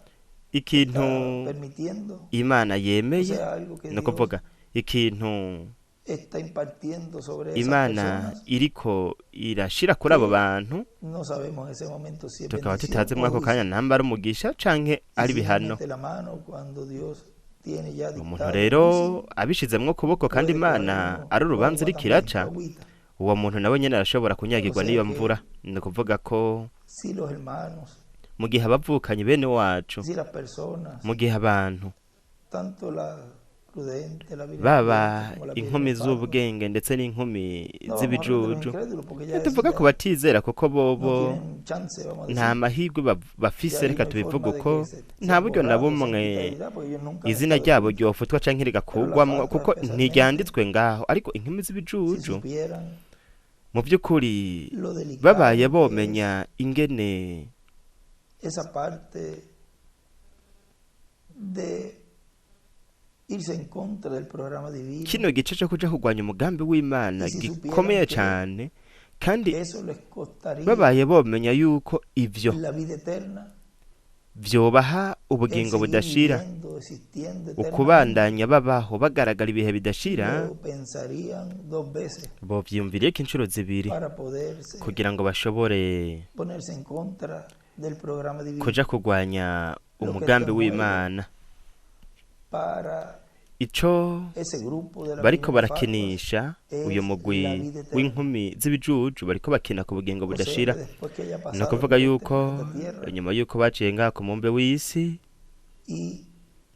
Speaker 2: ikintu
Speaker 1: está permitiendo,
Speaker 2: Imana
Speaker 1: o
Speaker 2: yemeye,
Speaker 1: sea, algo que
Speaker 2: ni
Speaker 1: Dios
Speaker 2: ukuvuga ikintu
Speaker 1: está impartiendo sobre esas
Speaker 2: Imana
Speaker 1: personas
Speaker 2: iriko irashira kuri abo
Speaker 1: que
Speaker 2: bantu,
Speaker 1: no sabemos en ese momento si es
Speaker 2: tukaba
Speaker 1: bendición
Speaker 2: tutazi
Speaker 1: o
Speaker 2: muri ako kanya
Speaker 1: juicio.
Speaker 2: namba ari umugisha canke
Speaker 1: Y
Speaker 2: ari
Speaker 1: si uno
Speaker 2: ibihano.
Speaker 1: mete la mano cuando Dios tiene ya
Speaker 2: Umuntu
Speaker 1: dictado el
Speaker 2: rero
Speaker 1: juicio,
Speaker 2: abishizemwo ukuboko kandi
Speaker 1: puede que ahora
Speaker 2: Imana
Speaker 1: mismo
Speaker 2: ari
Speaker 1: o
Speaker 2: urubanza
Speaker 1: agua
Speaker 2: iriko
Speaker 1: también,
Speaker 2: iraca,
Speaker 1: agüita.
Speaker 2: uwo muntu nawe nyene arashobora
Speaker 1: O
Speaker 2: kunyagirwa
Speaker 1: sea
Speaker 2: n'iyo
Speaker 1: que
Speaker 2: mvura. Ni ukuvuga ko
Speaker 1: si los hermanos,
Speaker 2: mu gihe abavukanyi bene wacu,
Speaker 1: si las personas,
Speaker 2: mu gihe abantu
Speaker 1: tanto la prudente, la virgen
Speaker 2: baba
Speaker 1: prudente como la virgen
Speaker 2: inkumi
Speaker 1: fatua,
Speaker 2: z'ubwenge ndetse n'inkumi
Speaker 1: no vamos a hablar de los
Speaker 2: z'ibijuju,
Speaker 1: incrédulos porque ya esos
Speaker 2: ntituvuga ku
Speaker 1: ya
Speaker 2: batizera kuko
Speaker 1: no
Speaker 2: bobo
Speaker 1: tienen chance, vamos a
Speaker 2: nta
Speaker 1: decir.
Speaker 2: mahirwe
Speaker 1: Ya
Speaker 2: bafise,
Speaker 1: ahí
Speaker 2: reka
Speaker 1: no hay
Speaker 2: tubivuge
Speaker 1: forma de
Speaker 2: uko,
Speaker 1: que se
Speaker 2: nta
Speaker 1: sean
Speaker 2: buryo na
Speaker 1: borrados, sean
Speaker 2: bumwe
Speaker 1: quitados ya, porque ellos nunca han
Speaker 2: izina
Speaker 1: estado
Speaker 2: ryabo
Speaker 1: escritos.
Speaker 2: ryofutwa canke
Speaker 1: Pero la
Speaker 2: rigakugwamwo
Speaker 1: fatua
Speaker 2: kuko
Speaker 1: especialmente,
Speaker 2: ntiryanditswe ngaho. Ariko inkumi
Speaker 1: si
Speaker 2: z'ibijuju
Speaker 1: supieran
Speaker 2: mu by'ukuri
Speaker 1: lo delicado
Speaker 2: babaye
Speaker 1: que es
Speaker 2: bomenya ingene
Speaker 1: esa parte de irse en contra del programa divino,
Speaker 2: kino gice co kuja kurwanya umugambi w'Imana
Speaker 1: y si supieran
Speaker 2: gikomeye
Speaker 1: que
Speaker 2: cane, kandi
Speaker 1: eso les costaría
Speaker 2: babaye bomenya yuko ivyo
Speaker 1: la vida eterna,
Speaker 2: vyobaha
Speaker 1: el
Speaker 2: ubugingo
Speaker 1: seguir
Speaker 2: budashira,
Speaker 1: viviendo, existiendo eternamente,
Speaker 2: ukubandanya babaho bagaragara ibihe bidashira,
Speaker 1: lo pensarían dos veces
Speaker 2: bovyiyumviriyeko incuro zibiri
Speaker 1: para poderse
Speaker 2: kugira ngo bashobore
Speaker 1: ponerse en contra del programa divino.
Speaker 2: kuja kurwanya
Speaker 1: Lo que
Speaker 2: umugambi
Speaker 1: está en juego
Speaker 2: w'Imana.
Speaker 1: para
Speaker 2: Ico
Speaker 1: ese grupo de las
Speaker 2: bariko
Speaker 1: vírgenes fatuas
Speaker 2: barakinisha uyu
Speaker 1: es
Speaker 2: mugwi
Speaker 1: la vida eterna.
Speaker 2: w'inkumi z'ibijuju, bariko bakina ku bugingo
Speaker 1: O sea
Speaker 2: budashira.
Speaker 1: que después que haya
Speaker 2: Ni
Speaker 1: pasado
Speaker 2: ukuvuga
Speaker 1: por este
Speaker 2: yuko
Speaker 1: planeta Tierra
Speaker 2: nyuma yuko baciye ngaha ku mumbe w'isi,
Speaker 1: y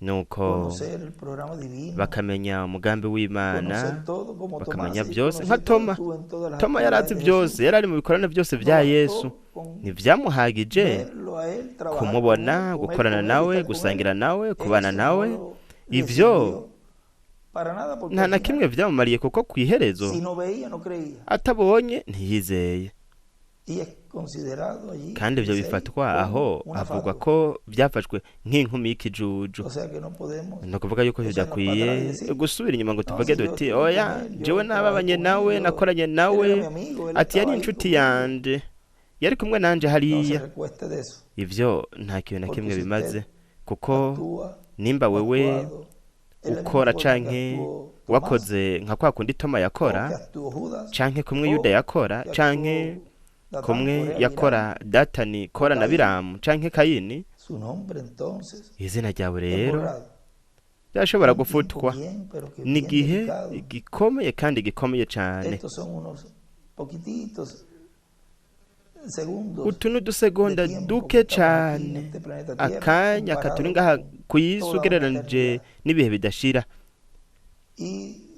Speaker 2: nuko
Speaker 1: conocer el programa divino,
Speaker 2: bakamenya umugambi w'Imana,
Speaker 1: conocer todo como Tomás
Speaker 2: bakamenya
Speaker 1: sí
Speaker 2: byose nka
Speaker 1: conoció todo,
Speaker 2: Toma.
Speaker 1: estuvo en todas las
Speaker 2: Toma yarazi
Speaker 1: actividades de
Speaker 2: byose,
Speaker 1: Jesús.
Speaker 2: yari ari mu bikorane byose
Speaker 1: No
Speaker 2: vya
Speaker 1: bastó
Speaker 2: Yesu.
Speaker 1: con
Speaker 2: Ntivyamuhagije
Speaker 1: verlo a él, trabajar con él,
Speaker 2: kumubona,
Speaker 1: comer
Speaker 2: gukorana
Speaker 1: con él,
Speaker 2: nawe,
Speaker 1: estar con él.
Speaker 2: gusangira nawe, kubana
Speaker 1: Eso
Speaker 2: nawe.
Speaker 1: no lo le
Speaker 2: Ivyo
Speaker 1: sirvió para nada porque
Speaker 2: nta
Speaker 1: al
Speaker 2: na
Speaker 1: final,
Speaker 2: kimwe vyamumariye kuko kw'iherezo
Speaker 1: si no veía, no creía.
Speaker 2: atabonye ntiyizeye.
Speaker 1: Y es considerado allí,
Speaker 2: Kandi ivyo
Speaker 1: dice ahí,
Speaker 2: bifatwa
Speaker 1: como
Speaker 2: aho
Speaker 1: una
Speaker 2: havugwa
Speaker 1: fatua.
Speaker 2: ko vyafashwe nk'inkumi y'ikijuju.
Speaker 1: O sea que no podemos
Speaker 2: Ni ukuvuga yuko
Speaker 1: echarnos para atrás y
Speaker 2: bidakwiye
Speaker 1: decir,
Speaker 2: gusubira inyuma ngo
Speaker 1: no,
Speaker 2: tuvuge
Speaker 1: si yo
Speaker 2: duti
Speaker 1: estuve con
Speaker 2: oya,
Speaker 1: él,
Speaker 2: jewe
Speaker 1: yo trabajé
Speaker 2: nababanye
Speaker 1: con él,
Speaker 2: nawe,
Speaker 1: yo,
Speaker 2: nakoranye
Speaker 1: él era
Speaker 2: nawe,
Speaker 1: mi amigo, él
Speaker 2: ati yari
Speaker 1: estaba ahí
Speaker 2: inshuti
Speaker 1: conmigo.
Speaker 2: yanje, yari kumwe nanje
Speaker 1: No se
Speaker 2: hariya.
Speaker 1: recueste de eso,
Speaker 2: Ivyo nta kintu na
Speaker 1: porque
Speaker 2: kimwe
Speaker 1: si
Speaker 2: bimaze,
Speaker 1: usted
Speaker 2: kuko
Speaker 1: actúa
Speaker 2: nimba
Speaker 1: o
Speaker 2: wewe
Speaker 1: actuado en la misma
Speaker 2: ukora
Speaker 1: forma que
Speaker 2: canke
Speaker 1: actuó Tomás,
Speaker 2: wakoze nka kwa kundi Toma
Speaker 1: o
Speaker 2: yakora,
Speaker 1: que actuó Judas,
Speaker 2: canke kumwe Yuda
Speaker 1: o
Speaker 2: yakora,
Speaker 1: que
Speaker 2: canke
Speaker 1: actuó Datán,
Speaker 2: kumwe
Speaker 1: Coré, Abiram,
Speaker 2: yakora Datani,
Speaker 1: o
Speaker 2: Kora na
Speaker 1: Caín,
Speaker 2: Biramu, canke Kayini,
Speaker 1: su nombre entonces
Speaker 2: izina ryawe
Speaker 1: es
Speaker 2: rero
Speaker 1: borrado.
Speaker 2: ryashobora
Speaker 1: Un tiempo
Speaker 2: gufutwa.
Speaker 1: bien, pero que
Speaker 2: Ni
Speaker 1: bien
Speaker 2: igihe
Speaker 1: delicado.
Speaker 2: gikomeye kandi gikomeye cane.
Speaker 1: Estos son unos poquititos segundos
Speaker 2: Utu ni
Speaker 1: de
Speaker 2: udusegonda
Speaker 1: tiempo que
Speaker 2: duke
Speaker 1: estamos aquí en
Speaker 2: cane,
Speaker 1: este planeta Tierra
Speaker 2: akanya katuri
Speaker 1: comparado
Speaker 2: ngaha
Speaker 1: con
Speaker 2: kw'isi
Speaker 1: toda una
Speaker 2: ugereranije
Speaker 1: eternidad.
Speaker 2: n'ibihe bidashira.
Speaker 1: Y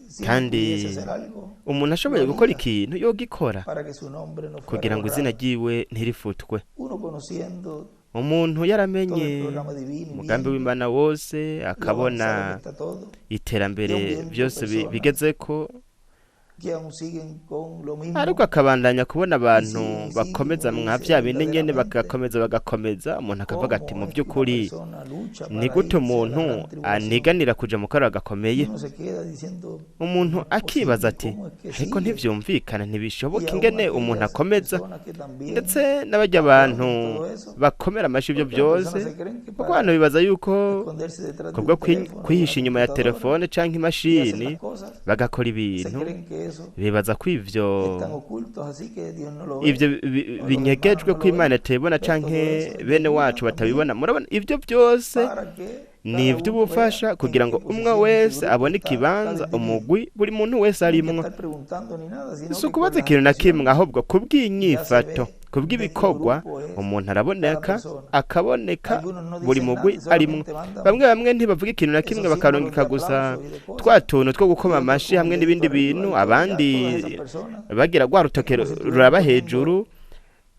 Speaker 1: si uno
Speaker 2: Kandi
Speaker 1: pudiese hacer algo,
Speaker 2: umuntu
Speaker 1: lo
Speaker 2: ashoboye gukora
Speaker 1: haría
Speaker 2: ikintu yogikora
Speaker 1: para que su nombre no fuera
Speaker 2: kugira ngo izina
Speaker 1: borrado.
Speaker 2: ryiwe ntirifutwe.
Speaker 1: Uno conociendo
Speaker 2: Umuntu
Speaker 1: todo el
Speaker 2: yaramenye
Speaker 1: programa divino y
Speaker 2: umugambi
Speaker 1: viendo
Speaker 2: w'Imana wose,
Speaker 1: lo avanzado
Speaker 2: akabona
Speaker 1: que está todo, y
Speaker 2: iterambere
Speaker 1: aún viendo
Speaker 2: byose
Speaker 1: personas
Speaker 2: bigezeko,
Speaker 1: que aún siguen con lo
Speaker 2: ariko
Speaker 1: mismo
Speaker 2: akabandanya kubona
Speaker 1: y
Speaker 2: abantu
Speaker 1: siguen y siguen,
Speaker 2: bakomeza
Speaker 1: uno
Speaker 2: mwa
Speaker 1: dice
Speaker 2: vya bindi nyene,
Speaker 1: verdaderamente,
Speaker 2: bagakomeza bagakomeza. Umuntu akavuga ati
Speaker 1: ¿cómo
Speaker 2: mu
Speaker 1: es que una
Speaker 2: by'ukuri
Speaker 1: persona lucha
Speaker 2: ni
Speaker 1: para
Speaker 2: gute
Speaker 1: irse a la
Speaker 2: umuntu
Speaker 1: gran tribulación?
Speaker 2: aniganira kuja mu karora
Speaker 1: Y
Speaker 2: gakomeye?
Speaker 1: uno se queda diciendo,
Speaker 2: Umuntu
Speaker 1: no es
Speaker 2: akibaza
Speaker 1: posible,
Speaker 2: ati
Speaker 1: ¿cómo es que
Speaker 2: ariko
Speaker 1: sigue?
Speaker 2: ntivyumvikana,
Speaker 1: Y
Speaker 2: ntibishoboka
Speaker 1: aún
Speaker 2: ingene umuntu
Speaker 1: aquellas
Speaker 2: akomeza.
Speaker 1: personas que también
Speaker 2: Ndetse n'abarya
Speaker 1: aplauden
Speaker 2: abantu
Speaker 1: todo eso,
Speaker 2: bakomera amashi ivyo
Speaker 1: porque las
Speaker 2: byose,
Speaker 1: personas se creen que
Speaker 2: kuko
Speaker 1: para
Speaker 2: abantu bibaza yuko
Speaker 1: esconderse detrás de
Speaker 2: kubwo
Speaker 1: un teléfono, de una
Speaker 2: kwihisha inyuma ya
Speaker 1: computadora
Speaker 2: telefone canke
Speaker 1: y hacen
Speaker 2: imashini
Speaker 1: las cosas,
Speaker 2: bagakora
Speaker 1: se
Speaker 2: ibintu,
Speaker 1: creen que eso
Speaker 2: bibaza ko ivyo
Speaker 1: están ocultos, así que Dios no lo ve,
Speaker 2: ivyo
Speaker 1: o los hermanos
Speaker 2: binyegejwe
Speaker 1: no
Speaker 2: ko
Speaker 1: lo ven.
Speaker 2: Imana itebona
Speaker 1: Pero todo
Speaker 2: canke
Speaker 1: eso es de
Speaker 2: bene
Speaker 1: ayuda
Speaker 2: wacu
Speaker 1: también
Speaker 2: batabibona. Murabona ivyo byose
Speaker 1: para que
Speaker 2: ni
Speaker 1: cada uno vea
Speaker 2: ivy'ubufasha
Speaker 1: en
Speaker 2: kugira
Speaker 1: qué
Speaker 2: ngo umwe
Speaker 1: posición de su
Speaker 2: wese
Speaker 1: grupo
Speaker 2: abone
Speaker 1: está cada
Speaker 2: ikibanza,
Speaker 1: individuo.
Speaker 2: umugwi buri muntu wese
Speaker 1: No hay que
Speaker 2: arimwo.
Speaker 1: estar preguntando ni nada, sino
Speaker 2: Si
Speaker 1: que con
Speaker 2: ukubaza
Speaker 1: las
Speaker 2: ikintu na kimwe,
Speaker 1: acciones
Speaker 2: ahubwo
Speaker 1: ya se
Speaker 2: kubw'inyifato,
Speaker 1: ve de qué
Speaker 2: kubw'ibikorwa,
Speaker 1: grupo es
Speaker 2: umuntu
Speaker 1: cada
Speaker 2: araboneka,
Speaker 1: persona.
Speaker 2: akaboneka
Speaker 1: Algunos no
Speaker 2: buri
Speaker 1: dicen nada
Speaker 2: mugwi
Speaker 1: y
Speaker 2: arimwo.
Speaker 1: solamente mandan
Speaker 2: Bamwe bamwe ntibavuga ikintu na kimwe,
Speaker 1: esos símbolos de
Speaker 2: bakarungika gusa
Speaker 1: aplausos y de
Speaker 2: twa
Speaker 1: cosas,
Speaker 2: tuntu two
Speaker 1: y
Speaker 2: gukoma
Speaker 1: otros
Speaker 2: amashi
Speaker 1: con
Speaker 2: hamwe
Speaker 1: el
Speaker 2: n'ibindi
Speaker 1: dedito arriba
Speaker 2: bintu,
Speaker 1: y todo. Ya
Speaker 2: abandi
Speaker 1: todas esas personas
Speaker 2: bagira rwa
Speaker 1: es
Speaker 2: rutoke
Speaker 1: como si estuvieran
Speaker 2: ruraba
Speaker 1: poniendo
Speaker 2: hejuru.